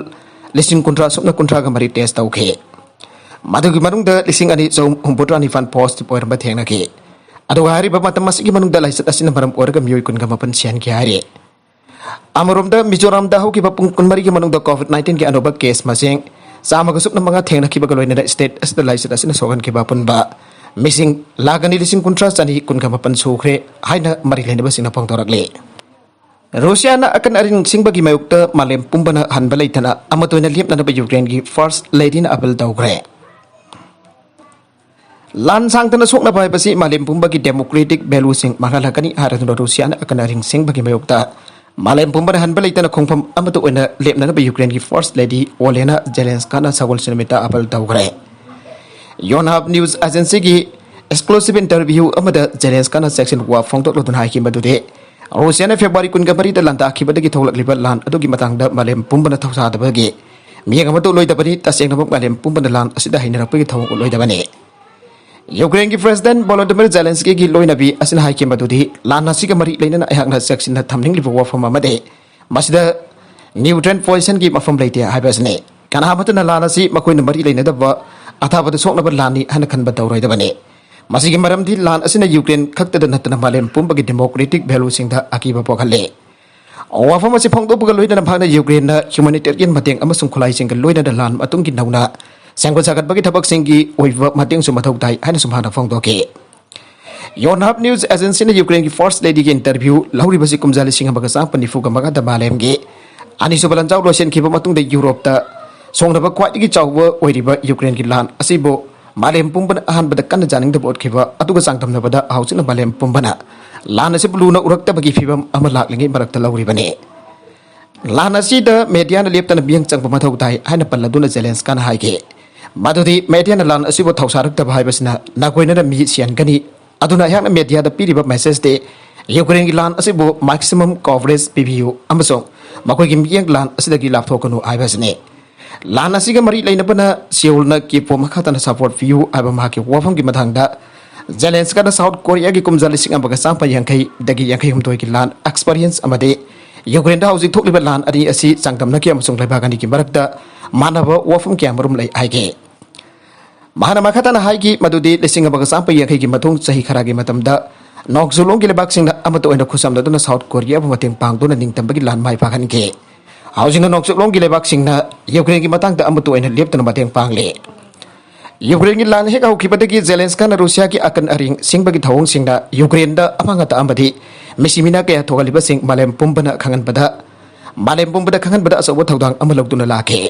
ꯂꯤꯁꯤꯡ ꯀꯨꯟꯊ꯭ꯔꯥ ꯁꯨꯞꯅ ꯀꯨꯟꯊ꯭ꯔꯥꯒ ꯃꯔꯤ ꯇꯦꯁ ꯇꯧꯈꯤ꯫ ꯃꯗꯨꯒꯤ ꯃꯅꯨꯡꯗ ꯂꯤꯁꯤꯡ ꯑꯅꯤ ꯆꯍꯨꯝ ꯍꯨꯝꯐꯨꯇꯔꯥ ꯅꯤꯄꯥꯟ ꯄꯣꯖꯤꯇꯤꯚ ꯑꯣꯏꯔꯝꯕ ꯊꯦꯡꯅꯈꯤ꯫ ꯑꯗꯨꯒ ꯍꯥꯏꯔꯤꯕ ꯃꯇꯝ ꯑꯁꯤꯒꯤ ꯃꯅꯨꯡꯗ ꯂꯥꯏꯆꯠ ꯑꯁꯤꯅ ꯃꯔꯝ ꯑꯣꯏꯔꯒ ꯃꯤꯑꯣꯏ ꯀꯨꯟꯒ ꯃꯥꯄꯟ ꯁꯤꯍꯟꯈꯤ ꯍꯥꯏꯔꯤ꯫ ꯑꯃꯔꯣꯝꯗ ꯃꯤꯖꯣꯔꯥꯝꯗ ꯍꯧꯈꯤꯕ ꯄꯨꯡ ꯀꯨꯟꯃꯔꯤꯒꯤ ꯃꯅꯨꯡꯗ ꯀꯣꯚꯤꯗ ꯅꯥꯏꯟꯇꯤꯟꯒꯤ ꯑꯅꯧꯕ ꯀꯦꯁ ꯃꯁꯤꯡ ꯆꯥꯝꯃꯒ ꯁꯨꯞꯅ ꯃꯉꯥ ꯊꯦꯡꯅꯈꯤꯕꯒ ꯂꯣꯏꯅꯅ ꯁ꯭ꯇꯦꯠ ꯑꯁꯤꯗ ꯂꯥꯏꯆꯠ ꯑꯁꯤꯅ ꯁꯣꯛꯍꯟꯈꯤꯕ ꯑꯄꯨꯟꯕ ꯃꯤꯁꯤꯡ ꯂꯥꯈ ꯑꯅꯤ ꯂꯤꯁꯤꯡ ꯀꯨꯟꯊ꯭ꯔꯥ ꯆꯅꯤ ꯀꯨꯟꯒ ꯃꯥꯄꯟ ꯁꯨꯈ꯭ꯔꯦ ꯍꯥꯏꯅ ꯃꯔꯤ ꯂꯩꯅꯕꯁꯤꯡꯅ ꯐꯣꯡꯗꯣꯔꯛꯂꯤ꯫ ꯔꯨꯁꯤꯌꯥꯅ ꯑꯀꯟ ꯑꯔꯤꯡ ꯁꯤꯡꯕꯒꯤ ꯃꯥꯌꯣꯛꯇ ꯃꯥꯂꯦꯝ ꯄꯨꯝꯕꯅ ꯍꯟꯕ ꯂꯩꯇꯅ ꯑꯃꯠꯇ ꯑꯣꯏꯅ ꯂꯦꯞꯅꯅꯕ ꯌꯨꯀ꯭ꯔꯦꯟꯒꯤ ꯐꯥꯔꯁ ꯂꯦꯗꯤꯅ ꯑꯄꯤꯜ ꯇꯧꯈ꯭ꯔꯦ꯫ ꯂꯥꯟ ꯁꯥꯡꯗꯅ ꯁꯣꯛꯅꯕ ꯍꯥꯏꯕꯁꯤ ꯃꯥꯂꯦꯝ ꯄꯨꯝꯕꯒꯤ ꯗꯦꯃꯣꯀ꯭ꯔꯦꯇꯤꯛ ꯚꯦꯂꯨꯁꯤꯡ ꯃꯥꯡꯍꯜꯂꯛꯀꯅꯤ ꯍꯥꯏꯔꯗꯨꯅ ꯔꯨꯁꯤꯌꯥꯅ ꯑꯀꯟ ꯑꯔꯤꯡ ꯁꯤꯡꯕꯒꯤ ꯃꯥꯌꯣꯛꯇ ꯃꯥꯂꯦꯝ ꯄꯨꯝꯕꯅ ꯍꯟꯕ ꯂꯩꯇꯅ ꯈꯣꯡꯐꯝ ꯑꯃꯠꯇ ꯑꯣꯏꯅ ꯂꯦꯞꯅꯅꯕ ꯌꯨꯀ꯭ꯔꯦꯟꯒꯤ ꯐꯥꯔꯁ ꯂꯦꯗꯤ ꯑꯣꯂꯦꯅꯥ ꯖꯦꯂꯦꯟꯁꯀꯥꯅ ꯁꯒꯣꯜꯁꯦꯜ ꯅꯨꯃꯤꯠꯇ ꯑꯄꯤꯜ ꯇꯧꯈ꯭ꯔꯦ꯫ ꯌꯣꯟꯍꯥꯞ ꯅ꯭ꯌꯨꯁ ꯑꯦꯖꯦꯟꯁꯤꯒꯤ ꯑꯦꯛꯁꯀ꯭ꯂꯨꯁꯤꯚ ꯏꯟꯇꯔꯚ꯭ꯌꯨ ꯑꯃꯗ ꯖꯦꯂꯦꯟꯁꯀꯥꯅ ꯆꯦꯛꯁꯤꯟ ꯋꯥ ꯐꯣꯡꯗꯣꯛꯂꯗꯨꯅ ꯍꯥꯏꯈꯤ ꯃꯗꯨꯗꯤ ꯔꯨꯁꯤꯌꯥꯅ ꯐꯦꯕ꯭ꯔꯨꯋꯥꯔꯤ ꯀꯨꯟꯒ ꯃꯔꯤꯗ ꯂꯥꯟꯗꯥꯈꯤꯕꯗꯒꯤ ꯊꯣꯛꯂꯛꯂꯤꯕ ꯂꯥꯟ ꯑꯗꯨꯒꯤ ꯃꯇꯥꯡꯗ ꯃꯥꯂꯦꯝ ꯄꯨꯝꯕꯅ ꯊꯧꯁꯥꯗꯕꯒꯤ ꯃꯤꯠꯌꯦꯡ ꯑꯃꯠꯇ ꯎꯠꯂꯣꯏꯗꯕꯅꯤ꯫ ꯇꯁꯦꯡꯅꯃꯛ ꯃꯥꯂꯦꯝ ꯄꯨꯝꯕꯅ ꯂꯥꯟ ꯑꯁꯤꯗ ꯍꯩꯅꯔꯛꯄꯒꯤ ꯊꯧꯑꯣꯡ ꯎꯠꯂꯣꯏꯗꯕꯅꯤ꯫ ꯌꯨꯀ꯭ꯔꯦꯟꯒꯤ ꯄ꯭ꯔꯦꯁꯤꯗꯦꯟꯠ ꯚꯣꯂꯣꯗꯤꯃꯤꯔ ꯖꯦꯂꯦꯟꯁꯀꯤꯒꯤ ꯂꯣꯏꯅꯕꯤ ꯑꯁꯤꯅ ꯍꯥꯏꯈꯤ ꯃꯗꯨꯗꯤ ꯂꯥꯟ ꯑꯁꯤꯒ ꯃꯔꯤ ꯂꯩꯅꯅ ꯑꯩꯍꯥꯛꯅ ꯆꯦꯛꯁꯤꯟꯅ ꯊꯝꯅꯤꯡꯂꯤꯕ ꯋꯥꯐꯝ ꯑꯃꯗꯤ ꯃꯁꯤꯗ ꯅ꯭ꯌꯨꯇ꯭ꯔꯦꯜ ꯄꯣꯖꯤꯁꯟꯒꯤ ꯃꯐꯝ ꯂꯩꯇꯦ ꯍꯥꯏꯕ ꯑꯁꯤꯅꯤ꯫ ꯀꯅꯥ ꯑꯃꯠꯇꯅ ꯂꯥꯟ ꯑꯁꯤ ꯃꯈꯣꯏꯅ ꯃꯔꯤ ꯂꯩꯅꯗꯕ ꯑꯊꯥꯕꯗ ꯁꯣꯛꯅꯕ ꯂꯥꯟꯅꯤ ꯍꯥꯏꯅ ꯈꯟꯕ ꯇꯧꯔꯣꯏꯗꯕꯅꯤ꯫ ꯃꯁꯤꯒꯤ ꯃꯔꯝꯗꯤ ꯂꯥꯟ ꯑꯁꯤꯅ ꯌꯨꯀ꯭ꯔꯦꯟ ꯈꯛꯇꯗ ꯅꯠꯇꯅ ꯃꯥꯂꯦꯝ ꯄꯨꯝꯕꯒꯤ ꯗꯦꯃꯣꯀ꯭ꯔꯦꯇꯤꯛ ꯚꯦꯂꯨꯁꯤꯡꯗ ꯑꯀꯤꯕ ꯄꯣꯛꯍꯜꯂꯤ꯫ ꯋꯥꯐꯝ ꯑꯁꯤ ꯐꯣꯡꯗꯣꯛꯄꯒ ꯂꯣꯏꯅꯅ ꯃꯍꯥꯛꯅ ꯌꯨꯀ꯭ꯔꯦꯟꯅ ꯍ꯭ꯌꯨꯃꯦꯅꯤꯇꯦꯔꯤꯌꯟ ꯃꯇꯦꯡ ꯑꯃꯁꯨꯡ ꯈꯨꯠꯂꯥꯏꯁꯤꯡꯒ ꯂꯣꯏꯅꯅ ꯂꯥꯟ ꯃꯇꯨꯡꯒꯤ ꯅꯧꯅ ꯁꯦꯝꯒꯠ ꯁꯥꯒꯠꯄꯒꯤ ꯊꯕꯛꯁꯤꯡꯒꯤ ꯑꯣꯏꯕ ꯃꯇꯦꯡꯁꯨ ꯃꯊꯧ ꯇꯥꯏ ꯍꯥꯏꯅꯁꯨ ꯃꯍꯥꯛꯅ ꯐꯣꯡꯗꯣꯛꯈꯤ꯫ ꯌꯣꯟꯍꯥꯞ ꯅ꯭ꯌꯨꯁ ꯑꯦꯖꯦꯟꯁꯤꯅ ꯌꯨꯀ꯭ꯔꯦꯟꯒꯤ ꯐꯥꯔꯁ ꯂꯦꯗꯤꯒꯤ ꯏꯟꯇꯔꯚ꯭ꯌꯨ ꯂꯧꯔꯤꯕꯁꯤ ꯀꯨꯝꯖꯥ ꯂꯤꯁꯤꯡ ꯑꯃꯒ ꯆꯥꯃꯥꯄꯟ ꯅꯤꯐꯨꯒ ꯃꯉꯥꯗ ꯃꯥꯂꯦꯝꯒꯤ ꯑꯅꯤꯁꯨꯕ ꯂꯥꯟꯖꯥꯎ ꯂꯣꯏꯁꯤꯟꯈꯤꯕ ꯃꯇꯨꯡꯗ ꯌꯨꯔꯣꯞꯇ ꯁꯣꯛꯅꯕ ꯈ꯭ꯋꯥꯏꯗꯒꯤ ꯆꯥꯎꯕ ꯑꯣꯏꯔꯤꯕ ꯌꯨꯀ꯭ꯔꯦꯟꯒꯤ ꯂꯥꯟ ꯑꯁꯤꯕꯨ ꯃꯥꯂꯦꯝ ꯄꯨꯝꯕꯅ ꯑꯍꯥꯟꯕꯗ ꯀꯟꯅ ꯌꯥꯅꯤꯡꯗꯕ ꯎꯠꯈꯤꯕ ꯑꯗꯨꯒ ꯆꯥꯡꯗꯝꯅꯕꯗ ꯍꯧꯖꯤꯛꯅ ꯃꯥꯂꯦꯝ ꯄꯨꯝꯕꯅ ꯂꯥꯟ ꯑꯁꯤꯕꯨ ꯂꯨꯅ ꯎꯔꯛꯇꯕꯒꯤ ꯐꯤꯕꯝ ꯑꯃ ꯂꯥꯛꯂꯤꯉꯩ ꯃꯔꯛꯇ ꯂꯧꯔꯤꯕꯅꯤ꯫ ꯂꯥꯟ ꯑꯁꯤꯗ ꯃꯦꯗꯤꯌꯥꯅ ꯂꯦꯞꯇꯅ ꯃꯤꯠꯌꯦꯡ ꯆꯪꯕ ꯃꯊꯧ ꯇꯥꯏ ꯍꯥꯏꯅ ꯄꯜꯂꯗꯨꯅ ꯖꯦꯂꯦꯟꯁꯀꯥꯅ ꯍꯥꯏꯈꯤ꯫ ꯃꯗꯨꯗꯤ ꯃꯦꯗꯤꯌꯥꯅ ꯂꯥꯟ ꯑꯁꯤꯕꯨ ꯊꯧꯁꯥꯔꯛꯇꯕ ꯍꯥꯏꯕꯁꯤꯅ ꯅꯈꯣꯏꯅ ꯃꯤ ꯁꯤꯍꯟꯒꯅꯤ꯫ ꯑꯗꯨꯅ ꯑꯩꯍꯥꯛꯅ ꯃꯦꯗꯤꯌꯥꯗ ꯄꯤꯔꯤꯕ ꯃꯦꯁꯦꯖꯇꯤ ꯌꯨꯀ꯭ꯔꯦꯟꯒꯤ ꯂꯥꯟ ꯑꯁꯤꯕꯨ maximum coverage ꯄꯤꯕꯤꯌꯨ ꯑꯃꯁꯨꯡ ꯃꯈꯣꯏꯒꯤ ꯃꯤꯠꯌꯦꯡ ꯂꯥꯟ ꯑꯁꯤꯗꯒꯤ ꯂꯥꯞꯊꯣꯛꯀꯅꯨ ꯍꯥꯏꯕꯁꯤꯅꯤ꯫ ꯂꯥꯟ ꯑꯁꯤꯒ ꯃꯔꯤ ꯂꯩꯅꯕꯅ ꯁꯤꯑꯣꯜꯅ ꯀꯤꯞꯄꯨ ꯃꯈꯥ ꯇꯥꯅ ꯁꯄꯣꯔꯠ ꯄꯤꯌꯨ ꯍꯥꯏꯕ ꯃꯍꯥꯛꯀꯤ ꯋꯥꯐꯝꯒꯤ ꯃꯊꯪꯗ ꯖꯦꯂꯦꯟꯁꯀꯥꯅ ꯁꯥꯎꯠ ꯀꯣꯔꯤꯌꯥꯒꯤ ꯀꯨꯝꯖꯥ ꯂꯤꯁꯤꯡ ꯑꯃꯒ ꯆꯥꯝꯃꯥꯄꯟ ꯌꯥꯡꯈꯩꯗꯒꯤ ꯌꯥꯡꯈꯩ ꯍꯨꯝꯗꯣꯏꯒꯤ ꯂꯥꯟ ꯑꯦꯛꯁꯄꯔꯤꯌꯦꯟꯁ ꯑꯃꯗꯤ ꯌꯨꯀ꯭ꯔꯦꯟꯗ ꯍꯧꯖꯤꯛ ꯊꯣꯛꯂꯤꯕ ꯂꯥꯟ ꯑꯅꯤ ꯑꯁꯤ ꯆꯥꯡꯗꯝꯅꯈꯤ ꯑꯃꯁꯨꯡ ꯂꯩꯕꯥꯛ ꯑꯅꯤꯒꯤ ꯃꯔꯛꯇ ꯃꯥꯟꯅꯕ ꯋꯥꯐꯝ ꯀꯌꯥ ꯃꯔꯨꯝ ꯂꯩ ꯍꯥꯏꯈꯤ꯫ ꯃꯍꯥꯛꯅ ꯃꯈꯥ ꯇꯥꯅ ꯍꯥꯏꯈꯤ ꯃꯗꯨꯗꯤ ꯂꯤꯁꯤꯡ ꯑꯃꯒ ꯆꯥꯝꯃꯥꯄꯟ ꯌꯥꯡꯈꯩꯒꯤ ꯃꯇꯨꯡ ꯆꯍꯤ ꯈꯔꯒꯤ ꯃꯇꯝꯗ ꯅꯣꯡꯆꯨꯞꯂꯣꯝꯒꯤ ꯂꯩꯕꯥꯛꯁꯤꯡꯅ ꯑꯃꯠꯇ ꯑꯣꯏꯅ ꯈꯨꯠꯁꯝꯅꯗꯨꯅ ꯁꯥꯎꯠ ꯀꯣꯔꯤꯌꯥꯕꯨ ꯃꯇꯦꯡ ꯄꯥꯡꯗꯨꯅ ꯅꯤꯡꯇꯝꯕꯒꯤ ꯂꯥꯟ ꯃꯥꯏ ꯄꯥꯛꯍꯟꯈꯤ꯫ ꯍꯧꯖꯤꯛꯅ ꯅꯣꯡꯆꯨꯞꯂꯣꯝꯒꯤ ꯂꯩꯕꯥꯛꯁꯤꯡꯅ ꯌꯨꯀ꯭ꯔꯦꯟꯒꯤ ꯃꯇꯥꯡꯗ ꯑꯃꯠꯇ ꯑꯣꯏꯅ ꯂꯦꯞꯇꯅ ꯃꯇꯦꯡ ꯄꯥꯡꯂꯤ꯫ ꯌꯨꯀ꯭ꯔꯦꯟꯒꯤ ꯂꯥꯟ ꯍꯦꯛ ꯍꯧꯈꯤꯕꯗꯒꯤ ꯖꯦꯂꯦꯟꯁꯀꯥꯅ ꯔꯨꯁꯤꯌꯥꯒꯤ ꯑꯀꯟ ꯑꯔꯤꯡ ꯁꯤꯡꯕꯒꯤ ꯊꯧꯑꯣꯡꯁꯤꯡꯅ ꯌꯨꯀ꯭ꯔꯦꯟꯗ ꯑꯃꯥꯡ ꯑꯇꯥ ꯑꯃꯗꯤ ꯃꯤꯁꯤ ꯃꯤꯅꯥ ꯀꯌꯥ ꯊꯣꯛꯍꯜꯂꯤꯕꯁꯤꯡ ꯃꯥꯂꯦꯝ ꯄꯨꯝꯕꯅ ꯈꯪꯍꯟꯕꯗ, ꯃꯥꯂꯦꯝ ꯄꯨꯝꯕꯗ ꯈꯪꯍꯟꯕꯗ ꯑꯆꯧꯕ ꯊꯧꯗꯥꯡ ꯑꯃ ꯂꯧꯗꯨꯅ ꯂꯥꯛꯈꯤ꯫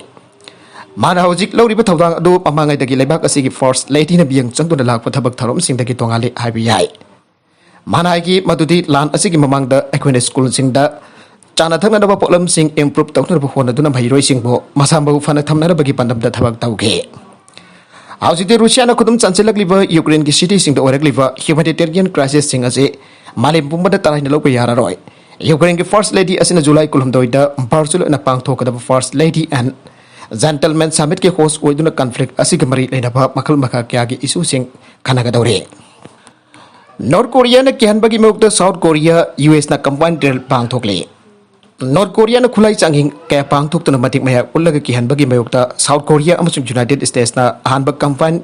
ꯃꯥꯅ ꯍꯧꯖꯤꯛ ꯂꯧꯔꯤꯕ ꯊꯧꯗꯥꯡ ꯑꯗꯨ ꯃꯃꯥꯡꯉꯩꯗꯒꯤ ꯂꯩꯕꯥꯛ ꯑꯁꯤꯒꯤ ꯐꯥꯔꯁ ꯂꯦꯗꯤꯅ ꯃꯤꯠꯌꯦꯡ ꯆꯪꯗꯨꯅ ꯂꯥꯛꯄ ꯊꯕꯛ ꯊꯧꯔꯝꯁꯤꯡꯗꯒꯤ ꯇꯣꯉꯥꯜꯂꯤ ꯍꯥꯏꯕ ꯌꯥꯏ꯫ ꯃꯥꯅ ꯍꯥꯏꯈꯤ ꯃꯗꯨꯗꯤ ꯂꯥꯟ ꯑꯁꯤꯒꯤ ꯃꯃꯥꯡꯗ ꯑꯩꯈꯣꯏꯅ ꯁ꯭ꯀꯨꯜꯁꯤꯡꯗ ꯆꯥꯅ ꯊꯛꯅꯅꯕ ꯄꯣꯠꯂꯝꯁꯤꯡ ꯏꯝꯄ꯭ꯔꯨꯞ ꯇꯧꯅꯅꯕ ꯍꯣꯠꯅꯗꯨꯅ ꯃꯍꯩꯔꯣꯏꯁꯤꯡꯕꯨ ꯃꯁꯥ ꯃꯎ ꯐꯅ ꯊꯝꯅꯅꯕꯒꯤ ꯄꯥꯟꯗꯝꯗ ꯊꯕꯛ ꯇꯧꯈꯤ꯫ ꯍꯧꯖꯤꯛꯇꯤ ꯔꯨꯁꯤꯌꯥꯅ ꯈꯨꯗꯨꯝ ꯆꯟꯁꯤꯜꯂꯛꯂꯤꯕ ꯌꯨꯀ꯭ꯔꯦꯟꯒꯤ ꯁꯤꯇꯤꯁꯤꯡꯗ ꯑꯣꯏꯔꯛꯂꯤꯕ ꯍ꯭ꯌꯨꯃꯦꯅꯤꯇꯦꯔꯤꯌꯟ ꯀ꯭ꯔꯥꯏꯁꯤꯁꯁꯤꯡ ꯑꯁꯤ ꯃꯥꯂꯦꯝ ꯄꯨꯝꯕꯗ ꯇꯔꯥꯏꯅ ꯂꯧꯕ ꯌꯥꯔꯔꯣꯏ꯫ ꯌꯨꯀ꯭ꯔꯦꯟꯒꯤ ꯐꯥꯔꯁ ꯂꯦꯗꯤ ꯑꯁꯤꯅ ꯖꯨꯂꯥꯏ ꯀꯨꯟꯍꯨꯝꯗꯣꯏꯗ ꯚꯔꯆꯨꯑꯦꯜ ꯑꯣꯏꯅ ꯄꯥꯡꯊꯣꯛꯀꯗꯕ ꯐꯥꯔꯁ ꯂꯦꯗꯤ ꯑꯦꯟ ꯖꯦꯟꯇꯜꯃꯦꯟ ꯁꯃꯤꯠꯀꯤ ꯍꯣꯁ ꯑꯣꯏꯗꯨꯅ ꯀꯟꯐ꯭ꯂꯤꯛ ꯑꯁꯤꯒ ꯃꯔꯤ ꯂꯩꯅꯕ ꯃꯈꯜ ꯃꯈꯥ ꯀꯌꯥꯒꯤ ꯏꯁꯨꯁꯤꯡ ꯈꯟꯅꯒꯗꯧꯔꯤ꯫ ꯅꯣꯔꯠ ꯀꯣꯔꯤꯌꯥꯅ ꯀꯤꯍꯟꯕꯒꯤ ꯃꯥꯌꯣꯛꯇ ꯁꯥꯎꯠ ꯀꯣꯔꯤꯌꯥ, ꯌꯨ ꯑꯦꯁꯅ ꯀꯝꯕꯥꯏꯟ ꯗ꯭ꯔꯤꯜ ꯄꯥꯡꯊꯣꯛꯂꯤ꯫ ꯅꯣꯔꯠ ꯀꯣꯔꯤꯌꯥꯅ ꯈꯨꯠꯂꯥꯏ ꯆꯥꯡꯌꯦꯡ ꯀꯌꯥ ꯄꯥꯡꯊꯣꯛꯇꯨꯅ ꯃꯇꯤꯛ ꯃꯌꯥꯏ ꯎꯠꯂꯒ ꯀꯤꯍꯟꯕꯒꯤ ꯃꯥꯌꯣꯛꯇ ꯁꯥꯎꯠ ꯀꯣꯔꯤꯌꯥ ꯑꯃꯁꯨꯡ ꯌꯨꯅꯥꯏꯇꯦꯗ ꯁ꯭ꯇꯦꯠꯁꯅ ꯑꯍꯥꯟꯕ ꯀꯝꯕꯥꯏꯟ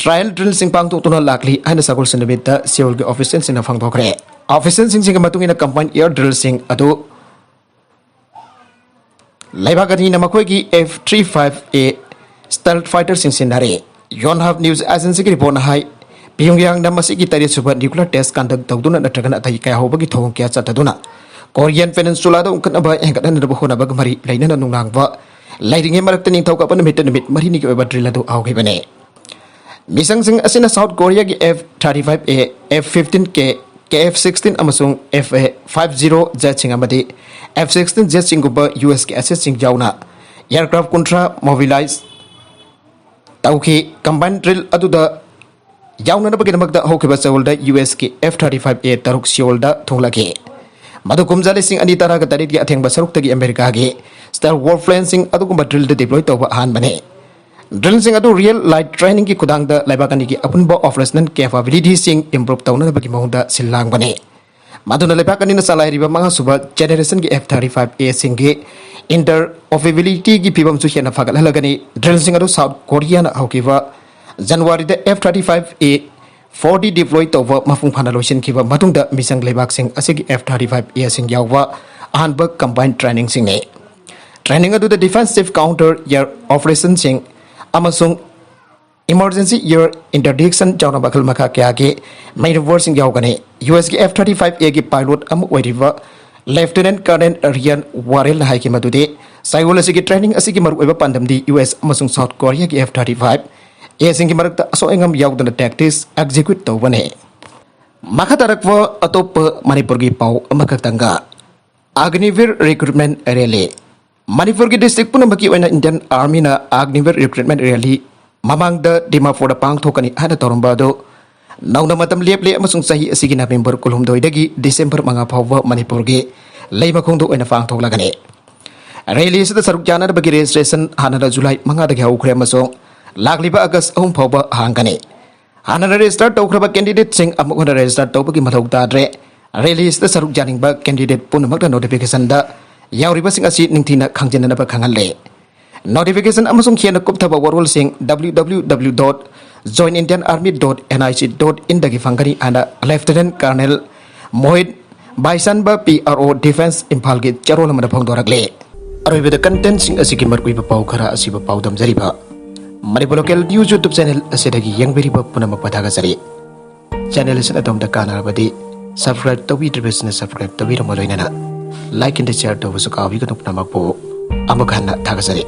ꯇ꯭ꯔꯥꯌꯦꯜ ꯗ꯭ꯔꯤꯜꯁꯤꯡ ꯄꯥꯡꯊꯣꯛꯇꯨꯅ ꯂꯥꯛꯂꯤ ꯍꯥꯏꯅ ꯁꯒꯣꯜꯁꯦꯜ ꯅꯨꯃꯤꯠꯇ ꯁꯤꯑꯣꯜꯒꯤ ꯑꯣꯐꯤꯁꯤꯌꯦꯜꯁꯤꯡꯅ ꯐꯣꯡꯗꯣꯛꯈ꯭ꯔꯦ꯫ ꯑꯣꯐꯤꯁꯤꯌꯦꯜꯁꯤꯡꯒꯤ ꯃꯇꯨꯡ ꯏꯟꯅ ꯀꯝꯕꯥꯏꯟ ꯑꯦꯌꯔ ꯗ꯭ꯔꯤꯜꯁꯤꯡ ꯑꯗꯨ ꯂꯩꯕꯥꯛ ꯑꯅꯤꯅ ꯃꯈꯣꯏꯒꯤ ꯑꯦꯐ ꯊ꯭ꯔꯤ ꯐꯥꯏꯚ ꯑꯦ ꯁ꯭ꯇꯦꯜꯊ ꯐꯥꯏꯇꯔꯁꯤꯡ ꯁꯤꯖꯤꯟꯅꯔꯦ꯫ ꯌꯣꯟꯍꯥꯞ ꯅ꯭ꯌꯨꯁ ꯑꯦꯖꯦꯟꯁꯤꯒꯤ ꯔꯤꯄꯣꯔꯠꯅ ꯍꯥꯏ, ꯄꯤꯌꯣꯡꯌꯥꯡꯅ ꯃꯁꯤꯒꯤ ꯇꯔꯦꯠꯁꯨꯕ ꯅ꯭ꯌꯨꯀ꯭ꯂꯤꯌꯔ ꯇꯦꯁ ꯀꯟꯗꯛ ꯇꯧꯗꯨꯅ ꯅꯠꯇ꯭ꯔꯒꯅ ꯑꯇꯩ ꯀꯌꯥ ꯍꯧꯕꯒꯤ ꯊꯧꯑꯣꯡ ꯀꯌꯥ ꯆꯠꯊꯗꯨꯅ ꯀꯣꯔꯤꯌꯟ ꯄꯦꯅꯤꯟꯁꯨꯂꯥꯗ ꯎꯪꯈꯠꯅꯕ ꯍꯦꯟꯒꯠꯍꯟꯅꯕ ꯍꯣꯠꯅꯕꯒ ꯃꯔꯤ ꯂꯩꯅꯅ ꯅꯨꯡꯅꯥꯡꯕ ꯂꯩꯔꯤꯉꯩ ꯃꯔꯛꯇ ꯅꯤꯡꯊꯧꯀꯥꯕ ꯅꯨꯃꯤꯠꯇ ꯅꯨꯃꯤꯠ ꯃꯔꯤꯅꯤꯒꯤ ꯑꯣꯏꯕ ꯗ꯭ꯔꯤꯜ ꯑꯗꯨ ꯍꯧꯈꯤꯕꯅꯤ꯫ ꯃꯤꯁꯪꯁꯤꯡ ꯑꯁꯤꯅ ꯁꯥꯎꯠ ꯀꯣꯔꯤꯌꯥꯒꯤ F thirty-five A, F fifteen K, K F sixteen ꯑꯃꯁꯨꯡ F A five zero ꯖꯦꯠꯁꯤꯡ ꯑꯃꯗꯤ F sixteen ꯖꯦꯠꯁꯤꯡꯒꯨꯝꯕ ꯌꯨ ꯑꯦꯁꯀꯤ ꯑꯦꯁꯦꯠꯁꯤꯡ ꯌꯥꯎꯅ ꯑꯦꯌꯔꯀ꯭ꯔꯥꯐ ꯀꯨꯟꯊ꯭ꯔꯥ ꯃꯣꯕꯤꯂꯥꯏꯖ ꯇꯧꯈꯤ꯫ ꯀꯝꯕꯥꯏꯟ ꯗ꯭ꯔꯤꯜ ꯑꯗꯨꯗ ꯌꯥꯎꯅꯅꯕꯒꯤꯗꯃꯛꯇ ꯍꯧꯈꯤꯕ ꯆꯌꯣꯜꯗ ꯌꯨ ꯑꯦꯁꯀꯤ F thirty-five A ꯇꯔꯨꯛ ꯁꯤꯌꯣꯜꯗ ꯊꯨꯡꯂꯈꯤ꯫ ꯃꯗꯨ ꯀꯨꯝꯖꯥ ꯂꯤꯁꯤꯡ ꯑꯅꯤ ꯇꯔꯥꯒ ꯇꯔꯦꯠꯀꯤ ꯑꯊꯦꯡꯕ ꯁꯔꯨꯛꯇꯒꯤ ꯑꯃꯦꯔꯤꯀꯥꯒꯤ ꯁ꯭ꯇꯥꯔ ꯋꯥꯔ ꯄ꯭ꯂꯦꯟꯁꯤꯡ ꯑꯗꯨꯒꯨꯝꯕ ꯗ꯭ꯔꯤꯜꯗ ꯗꯤꯄ꯭ꯂꯣꯏ ꯇꯧꯕ ꯑꯍꯥꯟꯕꯅꯤ꯫ ꯗ꯭ꯔꯤꯜꯁꯤꯡ ꯑꯗꯨ ꯔꯤꯌꯦꯜ ꯂꯥꯏꯐ ꯇ꯭ꯔꯦꯅꯤꯡꯒꯤ ꯈꯨꯊꯥꯡꯗ ꯂꯩꯕꯥꯛ ꯑꯅꯤꯒꯤ ꯑꯄꯨꯟꯕ ꯑꯣꯄꯔꯦꯁꯅꯦꯜ ꯀꯦꯄꯥꯕꯤꯂꯤꯇꯤꯁꯤꯡ ꯏꯝꯄ꯭ꯔꯨꯚ ꯇꯧꯅꯅꯕꯒꯤ ꯃꯑꯣꯡꯗ ꯁꯤꯜ ꯂꯥꯡꯕꯅꯤ꯫ ꯃꯗꯨꯅ ꯂꯩꯕꯥꯛ ꯑꯅꯤꯅ ꯆꯂꯥꯏꯔꯤꯕ ꯃꯉꯥꯁꯨꯕ ꯖꯦꯅꯦꯔꯦꯁꯟꯒꯤ F thirty-five A ꯁꯤꯡꯒꯤ ꯏꯟꯇꯔ ꯑꯣꯄꯔꯦꯕꯤꯂꯤꯇꯤꯒꯤ ꯐꯤꯕꯝꯁꯨ ꯍꯦꯟꯅ ꯐꯒꯠꯍꯜꯂꯒꯅꯤ꯫ ꯗ꯭ꯔꯤꯜꯁꯤꯡ ꯑꯗꯨ ꯁꯥꯎꯠ ꯀꯣꯔꯤꯌꯥꯅ ꯍꯧꯈꯤꯕ ꯖꯅꯋꯥꯔꯤꯗ F thirty-five A forty deploy ꯇꯧꯕ ꯃꯄꯨꯡ ꯐꯥꯅ ꯂꯣꯏꯁꯤꯟꯈꯤꯕ ꯃꯇꯨꯡꯗ ꯃꯤꯆꯪ ꯂꯩꯕꯥꯛꯁꯤꯡ ꯑꯁꯤꯒꯤ F thirty-five A ꯁꯤꯡ ꯌꯥꯎꯕ ꯑꯍꯥꯟꯕ ꯀꯝꯕꯥꯏꯟ ꯇ꯭ꯔꯦꯅꯤꯡꯁꯤꯡꯅꯤ꯫ ꯇ꯭ꯔꯦꯅꯤꯡ ꯑꯗꯨꯗ ꯗꯤꯐꯦꯟꯁꯤꯚ ꯀꯥꯎꯟꯇꯔ ꯑꯦꯌꯔ ꯑꯣꯄꯔꯦꯁꯟꯁꯤꯡ ꯑꯃꯁꯨꯡ ꯏꯃꯔꯖꯦꯟꯁꯤ ꯑꯦꯌꯔ ꯏꯟꯇꯔꯗꯤꯛꯁꯟ ꯌꯥꯎꯅ ꯃꯈꯜ ꯃꯈꯥ ꯀꯌꯥꯒꯤ ꯃꯦꯅꯨꯚꯔꯁꯤꯡ ꯌꯥꯎꯒꯅꯤ꯫ ꯌꯨ ꯑꯦꯁꯀꯤ F thirty-five A ꯒꯤ ꯄꯥꯏꯂꯣꯠ ꯑꯃ ꯑꯣꯏꯔꯤꯕ ꯂꯦꯐꯇꯤꯅꯦꯟ ꯀꯔꯅꯦꯜ ꯔꯤꯌꯥꯟ ꯋꯥꯔꯦꯜꯅ ꯍꯥꯏꯈꯤ ꯃꯗꯨꯗꯤ ꯆꯌꯣꯜ ꯑꯁꯤꯒꯤ ꯇ꯭ꯔꯦꯅꯤꯡ ꯑꯁꯤꯒꯤ ꯃꯔꯨꯑꯣꯏꯕ ꯄꯥꯟꯗꯝꯗꯤ ꯌꯨ ꯑꯦꯁ ꯑꯃꯁꯨꯡ ꯁꯥꯎꯠ ꯀꯣꯔꯤꯌꯥꯒꯤ F thirty-five A ꯁꯤꯡꯒꯤ ꯃꯔꯛꯇ ꯑꯁꯣꯛ ꯑꯉꯥꯝ ꯌꯥꯎꯗꯅ ꯇꯦꯛꯇꯤꯛꯁ ꯑꯦꯛꯖꯤꯀ꯭ꯌꯨꯠ ꯇꯧꯕꯅꯤ꯫ ꯃꯈꯥ ꯇꯥꯔꯛꯄ ꯑꯇꯣꯞꯄ ꯃꯅꯤꯄꯨꯔꯒꯤ ꯄꯥꯎ ꯑꯃꯈꯛꯇꯪꯒ꯫ ꯑꯒꯅꯤꯚꯤꯔ ꯔꯤꯀ꯭ꯔꯨꯠꯃꯦꯟ ꯔꯦꯂꯤ꯫ ꯃꯅꯤꯄꯨꯔꯒꯤ ꯗꯤꯁꯇ꯭ꯔꯤꯛ ꯄꯨꯝꯅꯃꯛꯀꯤ ꯑꯣꯏꯅ ꯏꯟꯗꯤꯌꯟ ꯑꯥꯔꯃꯤꯅ ꯑꯒꯅꯤꯚꯤꯔ ꯔꯤꯀ꯭ꯔꯨꯠꯃꯦꯟ ꯔꯦꯂꯤ ꯃꯃꯥꯡꯗ ꯗꯤꯃꯥꯄꯨꯔꯗ ꯄꯥꯡꯊꯣꯛꯀꯅꯤ ꯍꯥꯏꯅ ꯇꯧꯔꯝꯕ ꯑꯗꯨ ꯅꯧꯅ ꯃꯇꯝ ꯂꯦꯞꯂꯦ ꯑꯃꯁꯨꯡ ꯆꯍꯤ ꯑꯁꯤꯒꯤ ꯅꯕꯦꯝꯕꯔ ꯀꯨꯟꯍꯨꯝꯗꯣꯏꯗꯒꯤ ꯗꯤꯁꯦꯝꯕꯔ ꯃꯉꯥ ꯐꯥꯎꯕ ꯃꯅꯤꯄꯨꯔꯒꯤ ꯂꯩꯃꯈꯣꯡꯗ ꯑꯣꯏꯅ ꯄꯥꯡꯊꯣꯛꯂꯒꯅꯤ꯫ ꯔꯦꯂꯤ ꯑꯁꯤꯗ ꯁꯔꯨꯛ ꯌꯥꯅꯅꯕꯒꯤ ꯔꯦꯖꯤꯁꯇ꯭ꯔꯦꯁꯟ ꯍꯥꯟꯅꯅ ꯖꯨꯂꯥꯏ ꯃꯉꯥꯗꯒꯤ ꯍꯧꯈ꯭ꯔꯦ ꯑꯃꯁꯨꯡ ꯂꯥꯛꯂꯤꯕ ꯑꯥꯒꯁ ꯑꯍꯨꯝ ꯐꯥꯎꯕ ꯍꯥꯡꯒꯅꯤ꯫ ꯍꯥꯟꯅꯅ ꯔꯦꯖꯤꯁꯇꯔ ꯇꯧꯈ꯭ꯔꯕ ꯀꯦꯟꯗꯤꯗꯦꯠꯁꯤꯡ ꯑꯃꯨꯛ ꯍꯟꯅ ꯔꯦꯖꯤꯁꯇꯔ ꯇꯧꯕꯒꯤ ꯃꯊꯧ ꯇꯥꯗ꯭ꯔꯦ꯫ ꯔꯦꯂꯤꯁꯤꯗ ꯁꯔꯨꯛ ꯌꯥꯅꯤꯡꯕ ꯀꯦꯟꯗꯤꯗꯦꯠ ꯄꯨꯝꯅꯃꯛꯅ ꯅꯣꯇꯤꯐꯤꯀꯦꯁꯟꯗ ꯌꯥꯎꯔꯤꯕꯁꯤꯡ ꯑꯁꯤ ꯅꯤꯡꯊꯤꯅ ꯈꯪꯖꯤꯟꯅꯅꯕ ꯈꯪꯍꯜꯂꯤ꯫ ꯅꯣꯇꯤꯐꯤꯀꯦꯁꯟ ꯑꯃꯁꯨꯡ ꯍꯦꯟꯅ ꯀꯨꯞꯊꯕ ꯋꯥꯔꯣꯜꯁꯤꯡ W W W dot join Indian Army dot N I C dot in ꯗꯒꯤ ꯐꯪꯒꯅꯤ ꯍꯥꯏꯅ ꯂꯦꯐꯇꯤꯅꯦꯟ ꯀꯔꯅꯦꯜ ꯃꯣꯍꯤꯠ ꯕꯥꯏꯁꯟꯕ, P R O, ꯗꯤꯐꯦꯟꯁ ꯏꯝꯐꯥꯜꯒꯤ ꯆꯦꯔꯣꯜ ꯑꯃꯅ ꯐꯣꯡꯗꯣꯔꯛꯂꯤ꯫ ꯑꯔꯣꯏꯕꯗ ꯀꯟꯇꯦꯟꯁꯤꯡ ꯑꯁꯤꯒꯤ ꯃꯔꯨꯑꯣꯏꯕ ꯄꯥꯎ ꯈꯔ ꯑꯁꯤꯕꯨ ꯄꯥꯎꯗꯝꯖꯔꯤꯕ Manipur local news YouTube channel ꯑꯁꯤꯗꯒꯤ ꯌꯦꯡꯕꯤꯔꯤꯕ ꯄꯨꯝꯅꯃꯛꯄꯨ ꯊꯥꯒꯠꯆꯔꯤ꯫ ꯆꯦꯅꯦꯜ ꯑꯁꯤꯅ ꯑꯗꯣꯝꯗ ꯀꯥꯟꯅꯔꯕꯗꯤ ꯁꯕꯁꯀ꯭ꯔꯥꯏꯕ ꯇꯧꯕꯤꯗ꯭ꯔꯤꯕꯁꯤꯡꯅ ꯁꯕꯁꯀ꯭ꯔꯥꯏꯕ ꯇꯧꯕꯤꯔꯝꯕ ꯂꯣꯏꯅꯅ ꯂꯥꯏꯛ ꯑꯦꯟ ꯁꯤꯌꯔ ꯇꯧꯕꯁꯨ ꯀꯥꯎꯕꯤꯒꯅꯨ ꯄꯨꯝꯅꯃꯛꯄꯨ꯫ ꯑꯃꯨꯛ ꯍꯟꯅ ꯊꯥꯒꯠꯆꯔꯤ꯫